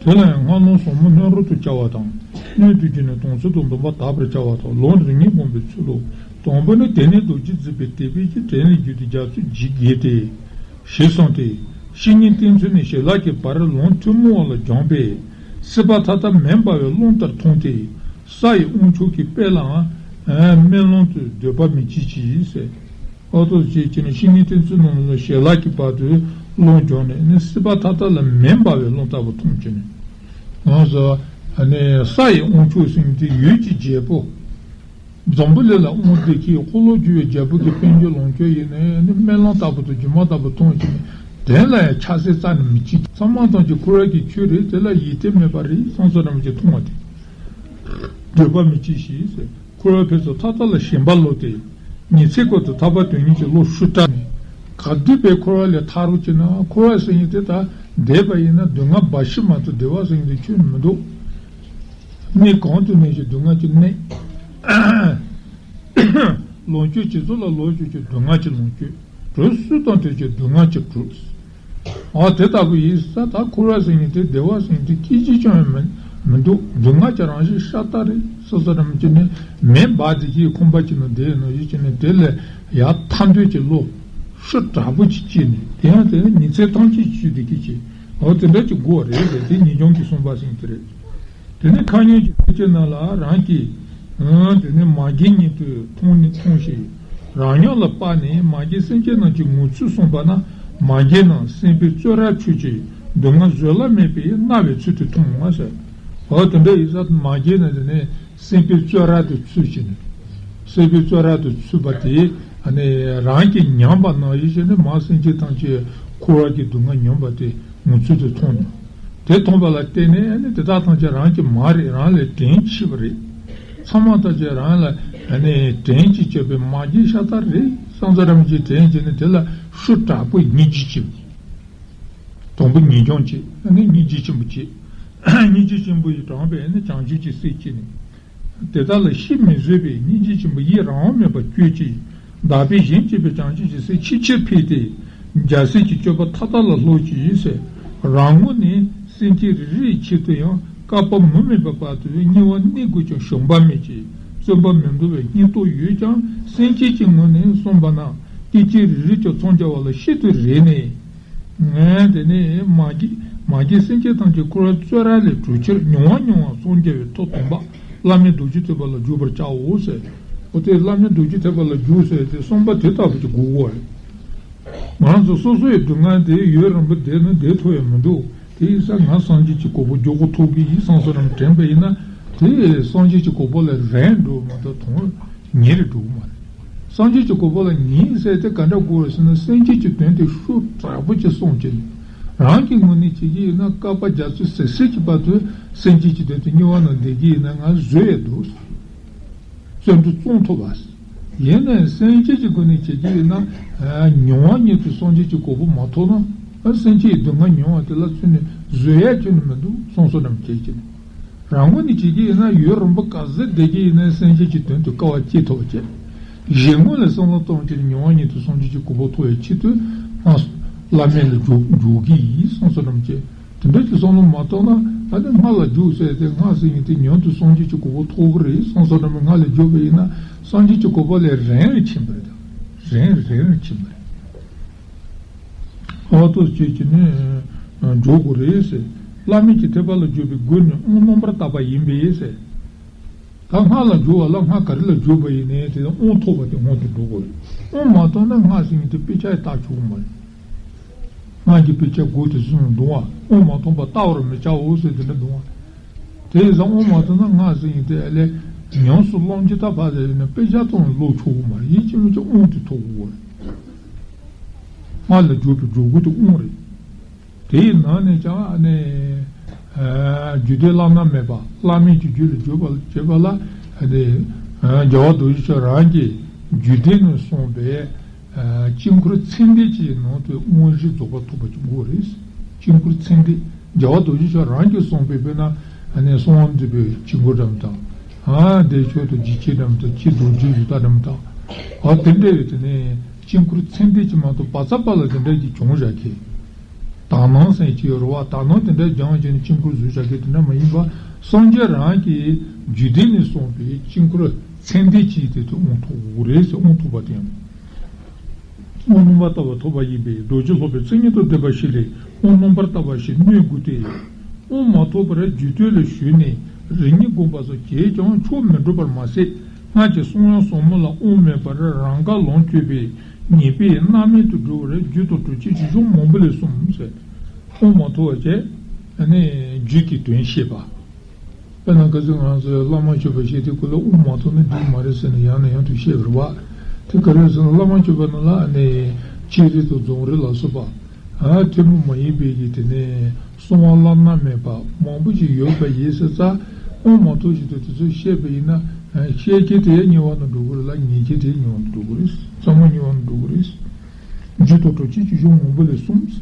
དེ་ལ་ཡང་སྔ་ལམ་ཟབ་མོ་སྣོད་རབ་ཏུ་བྱ་བ་དང་། སྣོད་དུ་གྱུར་ནས་དམ་ཚིག་དང་སྡོམ་པ་དག་པར་བྱ་བ་དང་། ལམ་རིམ་གཉིས་སྒོམ་པའི་ཚུལ་ལོ། དང་པོ་ནི། དེ་ནས་རྡོ་རྗེ་འཛིན་པའི་དད་པས་དྲིན་ལན་བརྒྱབ་སྟེ་རྒྱ་མཚོའི་འཇིགས་བརྒལ་ཏེ། ཞེས་གསུངས་ཏེ། བཤེས་གཉེན་བསྟེན་ཚུལ་ནི་ཞལ་ལག་གི་བར་ལམ་ཐུན་མོང་བ་ལ་སྦྱངས་པས། སྲིད་པ་མཐའ་དག་མེ་འབར་བའི་རླུང་ལྟར་མཐོང་སྟེ། ས་ཡི་དབང་ཕྱུག་གི་དཔལ་ལའང་། སྨོན་ལམ་དུ་འདོད་པ་མི་བྱེད་ཅིག་ཟེར། ཨོ་ཏོ་ཅེས་བྱས་ནས་བཤེས་གཉེན་བསྟེན་ཚུལ་ནང་ལ་ཞལ་ལག་གི་བར་དུ་རླུང་སྦྱངས་ནས་ནི་སྲིད་པ་མཐའ་དག་ལ་མེ་འབར་བའི་རླུང་ལྟ་བུ་མཐོང་བྱས་ནས། ང་ཚོ་ནི་ས་ཡི་དབང་ཕྱུག་ཟེར་མཁན་དེ་འོད་ཀྱི་རྒྱལ་པོ། འཛམ་བུ་གླིང་ལ་དབང་བསྡུས་ཀྱི་འཁོར་ལོ་བསྒྱུར་བའི་རྒྱལ་པོ་གི་དཔལ་འབྱོར་ལོངས་སྤྱོད་ཡིན་ནའི་ནི་སྨོན་ལམ་ལྟ་བུ་དང་སྒྱུ་མ་ལྟ་བུ་མཐོང་བྱས་ནས་དེ་ལ་ཡང་ཆགས་སྲེད་རྩ་ནས་མི་བྱེད། ཚང་མ་ཐམས་ཅད་འཁོར་བ་གི་ཆོས་རེད། དེ་ལ་ཡིད་བརྟན་མེད་པ་རེད་བསམ་བསམ་རང་གིས་མཐོང་བ་དེ་འདོད་པ་མི་བྱེད་ཞེས་ཟེར། འཁོར་བའི་ཕུན་སུམ་ཐ་དད་ལ་ཞེན་པ་བློ་སྟེ། ཉི་ཚེ་ཀུན་ཏུ་ཐར་པ་དོན་གཉེར་གྱི་བློ་ཤུགས་དྲག་ནས། ག་དུས་བས་འཁོར་བ་ལས་ཐར་རོགས་བྱེད་ན། འཁོར་བ་ཟེར་མཁན་དེ་ད་འདས་པ་ཡིན་ན་སྡུག་བསྔལ་འབའ་ཞིག་མ་གཏོགས་བདེ་བ་ཟེར་མཁན་དེ་ཁྱོན་མི་འདུག་གནས་གང་དུ་གནས་ཀྱང་སྡུག་བསྔལ་གྱི་གནས། ལོངས་སྤྱོད་ཇི་ཙམ་ལ་ལོངས་སྤྱོད་ཀྱང་སྡུག་བསྔལ་གྱི་ལོངས་སྤྱོད། གྲོལ་སུ་དང་གྲོལ་ཀྱང་སྡུག་བསྔལ་གྱི་གྲོལ། ཨ་དེ་ལྟ་བུ་ཡིན་ས། ད་འཁོར་བ་ཟེར་མཁན་དེ་བདེ་བ་ཟེར་མཁན་དེ་སྐད་ཅིག་ཀྱང་ཡང་མི་མི་འདུག་སྡུག་བསྔལ་གྱི་རང་བཞིན་ཤ་སྟག་རེད་བསམ་བསམ་རང་བྱས་ནས་མེ་འབར་དེ་གྱི་ཁང་པ་གཅིག་ནང་བསྡད་ནོ་ཡིན་བྱས་ནས་དེ་ལས་ཡར་ཐར་འདོད་ཀྱི་བློ་ཤུགས་དྲག་པོ་ཅིག་སྐྱེས་ནས། དེ་ཡང་དེ་ནི་ཉི་ཚེ་ཐམས་ཅད་ཆོས་དེ་སྐད་ཅིག་འོ་དེ་འདྲ་ཅིག་དགོས་པ་རེད་ཟེར། དེ་ཉིད་སྦྱོང་གི་གསུངས་པ་ཟེར་མཁན་དེ་རེད། དེ་ནས་ཁ་ཉོན་གྱི་སེམས་ཅན་རྣམས་ལ་རང་གི། ཨང་། དེ་ནས་མ་རྒན་ཉིད་དུ་མཐོང་ནས་མཐོང་ཞིང་། རང་ཉམས་ལ་དཔག་ནས་མ་རྒན་སེམས་ཅན་རྣམས་ཀྱི་ངུ་ཚུལ་གསུངས་པ་ན། མ་རྒན་རྣམས་སེམས་པའི་བཙོན་རར་ཚུད་ཅིང་སྡུག་བསྔལ་བཟོད་གླགས་མེད་པས་མནར་བའི་ཚུལ་དུ་མཐོང་ངོ་ཟེར། འོ་དེ་འདྲ་ཡིན་ས། མ་རྒན་རྣམས་དེ་ནས་སེམས་པའི་བཙོན་རར་དུ་ཚུད་ཅིང་། སེམས་པའི་བཙོན་རར་དུ་ཚུད་པ་དེ་ཨ་ནི་རང་གིས་ཉམས་པ་ནང་བཞིན་བྱས་ནས་མ་སེམས་ཅན་ཐམས་ཅད་འཁོར་བ་གི་སྡུག་བསྔལ་མྱོང་བ་དེ། ངུ་ཚུལ་དུ་མཐོང་ནས། དེ་མཐོང་བ་ལ་བརྟེན་ནས་ཨ་ནི་དེ་དག་ཐམས་ཅད་རང་གི་མ་རེད། རང་ལས་དྲན་བྱས་པ་རེད། ཚང་མ་ཐམས་ཅད་རང་ལ་ཨ་ནི་དྲན་བྱས་བྱས་པའི་མ་རྒན་ཤ་སྟག་རེད་བསམ་བསམ་རང་གིས་དྲན་བྱས་ནས་དེ་ལ་ཤུགས་དྲག་པོ་སྙིང་རྗེ་སྐྱེས། དང་པོ་ཉིད་སྦྱོང་བྱེད། ཨ་ནི་སྙིང་རྗེ་ཆེན་པོ་བྱེད། སྙིང་རྗེ་ཆེན་པོ་ཡིས་དྲངས་པའི་ཨ་ནི་བྱང་ཆུབ་ཀྱི་སེམས་བསྐྱེད་ནས། དེ་དག་ལ་ཤི་མི་བཟོད་པའི་སྙིང་རྗེ་ཆེན་པོ་ཡིས་རང་དབང་མེད་པར་སྤྱོད་ཅིང་། བདག་པས་གཞན་གཅེས་པའི་བྱང་ཆུབ་ཀྱི་སེམས་ཆེས་ཆེར་འཕེལ་ཏེ། རྒྱལ་སྲས་ཀྱི་སྤྱོད་པ་མཐའ་དག་ལ་སློབ་ཅིང་ཟེར། རང་ངོས་ནས་སེམས་ཅན་རེ་རེའི་ཆེད་དུ་ཡང་བསྐལ་པ་མུ་མེད་པའི་བར་དུ་དམྱལ་བར་གནས་དགོས་ཀྱང་ཞུམ་པ་མེད་ཅིང་བརྩོན་པ་མི་འདོར་བའི་སྙིང་སྟོབས་ཡོད་ཀྱང་། སེམས་ཅན་གྱི་ངོས་ནས་གསུངས་པ་ན། སྐད་ཅིག་རེ་རེ་ཀྱང་འཚང་རྒྱ་བ་ལ་ཤིན་ཏུ་རེ་ནས། ངས་དེ་ནས་མ་རྒན་མ་རྒན་སེམས་ཅན་ཐམས་ཅད་འཁོར་བའི་བཙོན་ར་ལས་གྲོལ་ཕྱིར་མྱུར་བ་མྱུར་བར་སངས་རྒྱ་བའི་ཐབས་དམ་པ་བླ་མེད་རྡོ་རྗེ་ཐེག་པ་ལ་འཇུག་པར་བྱའོ་ཟེར། འོ་དེ་བླ་མེད་རྡོ་རྗེ་ཐེག་པ་ལ་འཇུག་ཟེར་དེ་གསུངས་པ་དེ་ལྟ་བུ་ཅིག་དགོས་པ་རེད། ང་ཚོ་སོ་སོ་ཡི་སྡུག་བསྔལ་དེ་ཡུན་རིང་པོ་བསྡད་ན་བསྡད་ཐུབ་ཡ་མི་འདུག་དེ་ཡིན་ཙང་ང་སངས་རྒྱས་ཀྱི་གོ་འཕང་མགྱོགས་པོ་ཐོབ་གི་ཡིན་བསམ་བསམ་རང་དྲན་པ་ཡིན་ན། དེ་སངས་རྒྱས་ཀྱི་གོ་འཕང་ལས་རན་འགྲོ་མ་གཏོགས་དོན་ཉེ་རུ་འགྲོ་གི་མ་རེད། སངས་རྒྱས་ཀྱི་གོ་འཕང་ལ་ཉེ་ཟེར་དེ་ག་འདྲ་དགོས་རེད་ཟེར་ན། སེམས་ཅན་གྱི་དོན་དེ་ཤུགས་དྲག་པོ་ཅིག་བསམ་བྱས་ནས། རང་གི་ངོས་ནས་བྱེད་ཀྱི་ཡིན་ན་བསྐལ་པ་རྒྱ་མཚོའི་ཟེར་ཟེར་གྱི་བར་དུ་སེམས་ཅན་གྱི་དོན་དུ་དམྱལ་བ་ནང་བསྡད་ཀྱི་ཡིན་ན་ང་བཟོད་ཡས་འདུག་བརྩོན་འགྲུས་བརྩོན་ཐུབ་པ། ཡིན་ནའི་སེམས་ཅན་གྱི་སྒོ་ནས་བྱེད་ཀྱི་ཡིན་ན། མྱོང་བ་ཉིད་དུ་སངས་རྒྱས་ཀྱི་གོ་འཕང་མ་ཐོབ་ན། སེམས་ཅན་གྱི་སྡུག་བསྔལ་མྱོང་བ་དེ་ལ་ཚུད་ནས་བཟོད་ཡ་ཁྱོན་ནས་མི་འདུག་བསམ་བསམ་རང་བྱེད་ཀྱི་ནས། རང་ངོས་ནས་བྱེད་ཀྱི་ཡིན་ན་ཡུན་རིང་པོ་ག་ཚོད་བསྡད་ཀྱི་ཡིན་ན་སེམས་ཅན་གྱི་དོན་དུ་དཀའ་བ་སྤྱད་ཐུབ་པ་བྱེད། གཞན་ངོས་ལ་བསམ་བློ་གཏོང་བྱས་ནས་མྱོང་བ་ཉིད་དུ་སངས་རྒྱས་ཀྱི་གོ་འཕང་ཐོབ་པའི་ཆེད་དུ་ང་བླ་མེད་ལ་འཇུག་འཇུག་གི་ཡིན་བསམ་བསམ་རང་བྱེད། དེ་འདྲ་ཅིག་བསམ་བློ་མ་བཏང་ན། ཨ་ནི་སྔགས་ལ་འཇུག་ཟེར་ཏེ་སྔགས་ཟེར་མཁན་དེ་མྱུར་དུ་སངས་རྒྱས་ཀྱི་གོ་འཕང་ཐོབ་ཀྱི་རེད་བསམ་བསམ་རང་སྔགས་ལ་འཇུག་པ་ཡིན་ན་སངས་རྒྱས་ཀྱི་གོ་འཕང་ལས་རིང་རུ་ཕྱིན་པ་རེད། རིང་རིང་རུ་ཕྱིན་པ་རེད། ཨོ་ཏོ་བྱེད་ཀྱི་ནི་འགྲོ་དགོས་རེད་ཟེར། བླ་མེད་ཀྱི་ཐེག་པ་ལ་འཇུག་པའི་སྒོ་ནས་དབང་རྣམ་པར་དག་པ་ཡིན་པས་ཟེར། ད་སྔགས་ལ་འཇུག་པ་ལ་སྔགས་ག་རེ་ལ་འཇུག་པ་ཡིན་ནའི་དེ་དབང་ཐོབ་པ་དེ་སྔོན་དུ་འགྲོ་དགོས་རེད། དབང་མ་ཐོབ་ན་སྔགས་ཟེར་མཁན་དེ་དཔེ་ཆ་ཡི་བལྟ་ཆོག་གི་མ་རེད། སྔགས་ཀྱི་དཔེ་ཆ་སྒོ་དེ་བཟུང་འདོང་བ། དབང་མ་ཐོབ་པ་བལྟ་བར་མི་བྱའོ་ཟེར་དེ་འདྲ་འདོང་བ། དེ་ཡིན་ཙང་དབང་མ་ཐོབ་ན་སྔགས་ཟེར་མཁན་དེ་ཨ་ལས་ཉམས་སུ་བླང་རྒྱུ་ད་ཕར་ཟེར་ན་དཔེ་ཆ་ཙམ་ཀློག་ཆོག་གི་མ་རེད། ཡིན་གཅིག་མིན་གཅིག་དབང་དེ་ཐོབ་དགོས་རེད། སྔགས་ལ་འཇུག་པའི་འཇུག་སྒོ་དེ་དབང་རེད། དེའི་ནང་ནས་ཀྱང་ཨ་ནི། ཨ་རྒྱུད་སྡེ་བླ་ན་མེད་པ་བླ་མེད་ཀྱི་རྒྱུད་ལ་འཇུག་པ་བྱེད་པ་ལ་ཨ་ནི། ཨ་རྒྱལ་བ་རྡོ་རྗེ་འཆང་རང་གི་རྒྱུད་སྡེ་ནས་གསུངས་པའི་ཨ་དཀྱིལ་འཁོར་ཚད་ལྡན་གྱི་ནང་དུ་དབང་བཞི་རྫོགས་པ་ཐོབ་པ་ཅིག་དགོས་རེད། དཀྱིལ་འཁོར་ཚད་ལྡན། རྒྱལ་བ་རྡོ་རྗེ་འཆང་རང་གིས་གསུངས་པའི་དཔེར་ན་ཨ་ནི་གསང་བ་འདུས་པའི་དཀྱིལ་འཁོར་འདྲ་མི་དང་། ཨ་བདེ་མཆོག་དང་འཇིགས་བྱེད་འདྲ་མི་དང་། ཕྱི་རྡོ་རྗེ་བཞི་ལྟ་འདྲ་མི་དང་། ཨ་དེ་འདྲ་ཡོད་དེ་ནས་དཀྱིལ་འཁོར་ཚད་ལྡན་གྱི་མ་གཏོགས་བ་ཚ་པ་ལ་དེ་འདྲ་གྱི་བྱུང་བཞག་གི། དག་སྣང་ཟེར་གྱི་ཡོད་རེད་བ། དག་སྣང་དེ་འདྲ་སྦྱངས་བྱས་ནས་དཀྱིལ་འཁོར་བཟོས་བཞག་གི་དེ་འདྲ་མ་ཡིན་པ། སངས་རྒྱས་རང་གི་རྒྱུད་སྡེ་ནས་གསུངས་པའི་དཀྱིལ་འཁོར་ཚད་ལྡན་གྱི་དེ་ཚོ་དབང་ཐོབ་དགོས་རེད་ཟེར། དབང་ཐོབ་པ་དེ་ཡང་། དབང་རྣམ་པར་དག་པ་ཐོབ་པ་ཡིན་པས་རྡོ་རྗེ་སློབ་པའི་མཚན་ཉིད་དང་ལྡན་པ་ཞིག་ལས་དབང་རྣམ་པར་དག་པ་ཞིག་སྣོད་དགོས་ཏེ། དབང་མ་ཐོབ་པར་རྒྱུད་སྟོད་ལ་བཞུགས་ནས་རིམ་གཉིས་བསྒོམ་པ་སོགས་བྱས་ཀྱང་ཆོག་མི་འགྲུབ་པར་མ་ཟད། སྔགས་ཀྱི་གསང་བའི་ཟབ་མོ་ལ་དབང་མེད་པར་རང་དགར་ལོངས་སྤྱོད་པས་ཉེས་པས་མནར་མེད་དུ་འགྲོ་བར་རྒྱུད་དང་གྲུབ་ཆའི་རྒྱུད་གཞུང་མང་པོ་ལས་གསུངས་ཟེར། དབང་མ་ཐོབ་པ་བྱས་ནས་རྒྱུད་ཀྱི་དོན་ཤེས་པ། དཔེར་ན་ག་ཚོད་ང་ཚོས་བླ་མ་མཆོད་པ་བྱས་ཏེ་ཁོ་ལ་དབུ་མ་ཐོབ་ན་འགྲིག་མ་རེད་ཟེར་ནས་ཡང་ནས་ཡང་དུ་བཤད་པ་རེད་བ། དེ་ག་རེ་ཟེར་ན་བླ་མ་མཆོད་པ་ནང་ལ་ཨ་ནི་ཆེ་རིགས་དང་རྫོང་རིགས་ལ་སོགས་པ། ཨ་ཐུན་མོང་མ་ཡིན་པའི་གི་དེ་ནས་གསང་བ་བླ་ན་མེད་པ་མང་པོ་ཞིག་ཡོད་པ་ཡིན་ཟེར་ཙང་དབུ་མ་ཐོབ་བཞིན་དུ་དེ་ཚོ་བཤད་པ་ཡིན་ན་བཤད་མཁན་དེ་ཉེ་བ་ན་འགྲོ་གི་རེད་ལ་ཉན་མཁན་དེ་ཉེ་བ་ན་འགྲོ་གི་རེད། ཚང་མ་ཉེ་བ་ན་འགྲོ་གི་རེད། རྒྱུ་དང་གྲུབ་ཆེན་གྱི་གཞུང་མང་པོ་ལས་གསུངས།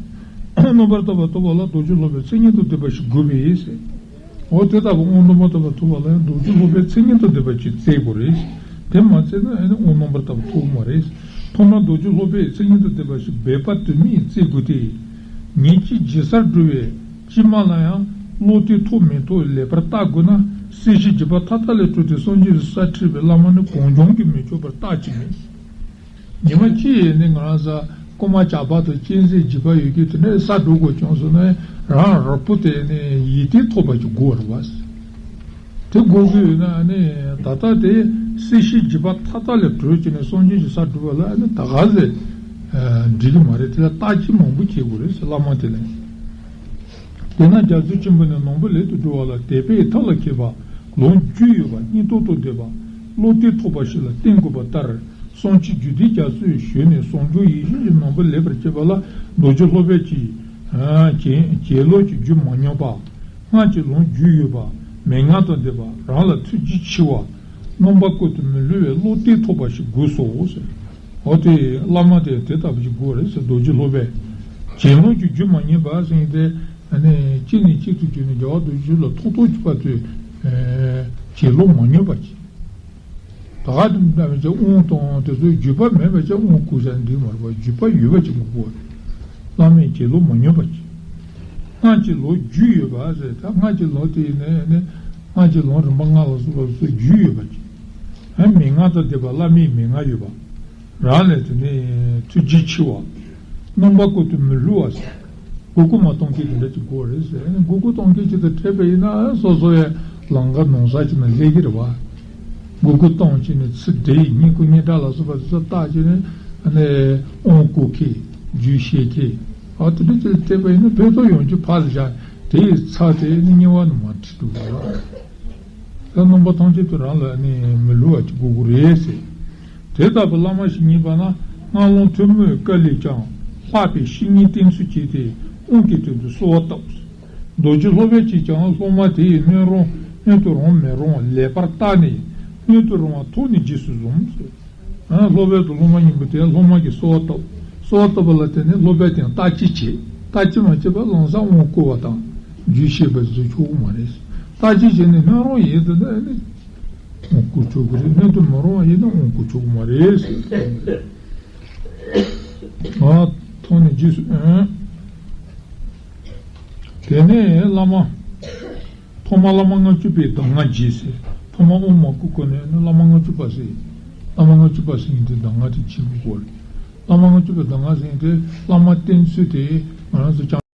རྣམ་པར་དག་པ་ཐོབ་པ་ལ་རྡོ་རྗེ་སློབ་པའི་མཚན་ཉིད་དང་ལྡན་པ་ཞིག་དགོས་པས། འོ་དེ་ལྟ་བུ་དབང་རྣམ་པར་དག་པ་ཐོབ་པ་ལ་ཡང་རྡོ་རྗེ་སློབ་པའི་མཚན་ཉིད་དང་ལྡན་པ་ཅིག་བཙལ་དགོས་རེད། དེ་མ་བཙལ་ན་ཨ་ནི་དབང་རྣམ་པར་དག་པ་ཐོབ་ཀྱི་མ་རེད། ཐོག་མར་རྡོ་རྗེ་སློབ་པའི་མཚན་ཉིད་དང་ལྡན་པ་ཞིག་འབད་པ་དོན་མེད་བཙལ་དགོས་ཏེ། ཉིན་གཅིག་ཇི་སྲིད་འགྲོ་བའི་ཕྱི་མ་ལ་ཡང་བློ་གཏད་ཐོབ་མི་ཐོབ་ལེགས་པར་བརྟག་དགོས་ན། སྲིད་ཞི་བགྱིས་པ་མཐའ་དག་ལས་གྲོལ་ཏེ་སངས་རྒྱས་སུ་ས་ཁྲིད་པའི་བླ་མ་ནི་གང་བྱུང་གིས་མི་ཆོག་པར་བརྟག་ཅི་མིན། ཉི་མ་གཅིག་ཡིན་ནི་ང་རང་ཚོ་རྐུན་མ་ཇག་པ་དང་གཅན་གཟན་འཇིགས་པ་ཡོད་རྒྱུ་དེ་འདྲ་ས་འགྲོ་དགོས་བྱུང་སོང་ན་རང་རོགས་པོ་དེ་ནི་ཡིད་བརྟན་ཐོབ་པ་ཅིག་དགོས་རེད་བ། དེ་དགོས་ཀྱི་ཡོད་ན་ནི་ད་ལྟ་དེ་སྲིད་ཞི་བགྱིས་པ་མཐའ་དག་ལས་གྲོལ་བྱས་ནས་སངས་རྒྱས་ཀྱི་ས་འགྲོ་བ་ལ་ནི་ད་ག་ཟེ་འགྲིག་གི་མ་རེད། དེ་ལ་བརྟག་དཔྱད་མང་པོ་བྱེད་དགོས་རེད་ཟེར་བླ་མ་དེ་ལ། དེས་ན་རྒྱ་མཚོ་ཆེན་པོ་ནས་ནོར་བུ་ལེགས་པར་སྒྲུབ་པ་ལ་དད་པའི་ཐབས་ལ་མཁས་པ་ལོངས་རྒྱུས་ཡོད་པ་སྙིང་སྟོབས་དང་ལྡན་པ་བློ་གཏད་ཐོབ་པ་ཞིག་ལ་བསྟེན་དགོས་པ་ལྟར། གསང་ཆེན་རྒྱུད་སྡེའི་རྒྱ་མཚོའི་ཞོལ་ནས་ཟངས་ལྗོངས་ཡིད་བཞིན་གྱི་ནོར་བུ་ལེགས་པར་སྤྱད་པ་ལ་རྡོ་རྗེ་སློབ་དཔོན་གྱིས། གྱེན་གྱེན་ལོག་གི་རྒྱུ་མ་སྙོམས་པ། སྔགས་ཀྱི་ལོངས་རྒྱུས་ཡོད་པ། མན་ངག་དང་ལྡན་པ་རང་ལ་ཐུགས་རྗེ་ཆེ་བ། རྣམ་པ་ཀུན་ཏུ་མི་བསླུ་བའི་བློ་གཏད་ཐོབ་པ་ཞིག་དགོས་སོ་ཟེར། འོ་དེ་བླ་མ་དེ་དེ་ལྟ་བུ་ཞིག་དགོས་རེད་ཟེར་རྡོ་རྗེ་སློབ་དཔོན། གྱེན་ལོག་གི་རྒྱུ་མ་སྙོམས་པ་ཟེར་དེ་ནི་གཅིག་ནས་གཅིག་ཏུ་བརྒྱུད་ནས་རྒྱལ་བ་རྡོ་རྗེ་ལ་ཐོག་ཐོག་གི་བར་དུ་གྱེན་ལོག་མ་སྙོམས་པ་ཅིག་ད་ག་དུས་འདྲ་བའི་ཅིག་དབང་དང་དེ་ཚོའི་བརྒྱུད་པ་མེད་པ་ཅིག་དབང་བསྐུར་བྱ་འདི་མ་རེད་པ། བརྒྱུད་པ་ཡོད་པ་ཅིག་དགོས་པ་རེད། བླ་མའི་གྱེན་ལོག་མ་སྙོམས་པ་ཅིག་སྔགས་ཀྱི་ལོངས་རྒྱུས་ཡོད་པ་ཟེར་ད་སྔགས་ཀྱི་ལོངས་དེ་ཡིན་ནའི་ནི་སྔགས་ཀྱི་ལོངས་རིམ་པ་ལྔ་ལ་སོགས་པ་སོགས་རྒྱུས་ཡོད་པ་ཅིག་ཨ་མན་ངག་དང་ལྡན་པ་བླ་མའི་མན་ངག་ཡོད་པ། རང་ལས་དེ་ནི་ཐུགས་རྗེ་ཆེ་བ། རྣམ་པ་ཀུན་ཏུ་མི་བསླུ་བ་ཟེར། མགོ་སྐོར་མ་གཏོང་མཁན་དེ་འདྲ་ཅིག་དགོས་རེད་ཟེར། མགོ་སྐོར་གཏོང་མཁན་ཅིག་དང་འཕྲད་པ་ཡིན་ན་སོ་སོ་ཡང་ལམ་ཁ་ནོར་ས་ཅིག་ན་སླེབས་ཀྱི་རེད་བ། མགོ་སྐོར་གཏོང་བྱས་ནས་ཚུར་བསྡད་ཡིན་སྙིང་ཁུ་སྙིང་ཁྲག་ལ་སོགས་པ་དེ་ཚོ་བརྟག་བྱས་ནས་ཨ་ནི་དབང་བསྐུར་མཁན་རྒྱུས་བཤད་མཁན་ཨ་དེ་འདྲ་ཅིག་ལ་འཕྲད་པ་ཡིན་ན་ཕན་ཐོགས་ཡོང་རྒྱུ་ཕར་བཞག་དེ་ཡི་ཚབ་དེ་ནི་དམྱལ་བ་ནང་མར་ཁྲིད་འགྲོ་གི་རེད། ད་རྣམ་པ་ཐམས་ཅད་དུ་རང་ལ་ནི་མི་བསླུ་བ་ཅིག་དགོས་ཀྱི་རེད་ཟེར། དེ་ལྟ་བུ་བླ་མ་ཞིག་རྙེད་པ་ན་སྔགས་ལུང་ཐུན་མོང་བཀའ་ལས་ཀྱང་ལྷག་པའི་བཤེས་གཉེན་བསྟེན་ཚུལ་བྱས་ཏེ་དབང་གི་དོན་དུ་གསོལ་བ་བཏབ། རྡོ་རྗེ་སློབ་དཔོན་གྱིས་ཀྱང་སློབ་མ་དེ་ཡི་སྣོད་རུང་སྣོད་དུ་རུང་མི་རུང་བ་ལེགས་པར་བརྟགས་ནས་སྣོད་དུ་རུང་བ་ཐོག་ནས་རྗེས་སུ་བཟུང་ཟེར། ཨ་སློབ་དཔོན་དང་སློབ་མ་གཉིས་པོ་དེ་སློབ་མ་གིས་གསོལ་བ་བཏབ། གསོལ་བ་བཏབ་པ་ལ་བརྟེན་ནས་སློབ་དཔོན་དེ་ཡང་བརྟག་དཔྱད་བྱས། བརྟག་དཔྱད་མ་བྱས་པར་ལམ་སང་དབང་བསྐུར་བ་དང་རྒྱུས་བཤད་པ་བཟོ་ཆོག་གི་མ་རེད། བརྟག་དཔྱད་བྱས་ནས་སྣོད་རུང་ཡིན་ཟེར་ན་ཨ་ནི་དབང་བསྐུར་ཆོག་གི་རེད། སྣོད་དུ་མ་རུང་བ་ཡིན་ན་དབང་བསྐུར་ཆོག་གི་མ་རེད་ཟེར། ཨ་ཐོག་ནས་རྗེས་སུ་ཨ། དེ་ནས་བླ་མ། ཐོག་མར་བླ་མ་ལྔ་བཅུ་པའི་གདམས་ངག་རྗེས་ཟེར། ཐོག་མར་དབུ་མ་བསྐུར་བསྐུར་ནས་ནི་བླ་མ་ལྔ་བཅུ་པ་ཟེར། བླ་མ་ལྔ་བཅུ་པ་ཟེར་མཁན་དེ་གདམས་ངག་དེ་བྱེད་དགོས་ཀྱི་རེད། བླ་མ་ལྔ་བཅུ་པའི་གདམས་ངག་ཟེར་མཁན་དེ་བླ་མ་བསྟེན་ཚུལ་དེ་ང་རང་ཚོ་བྱང་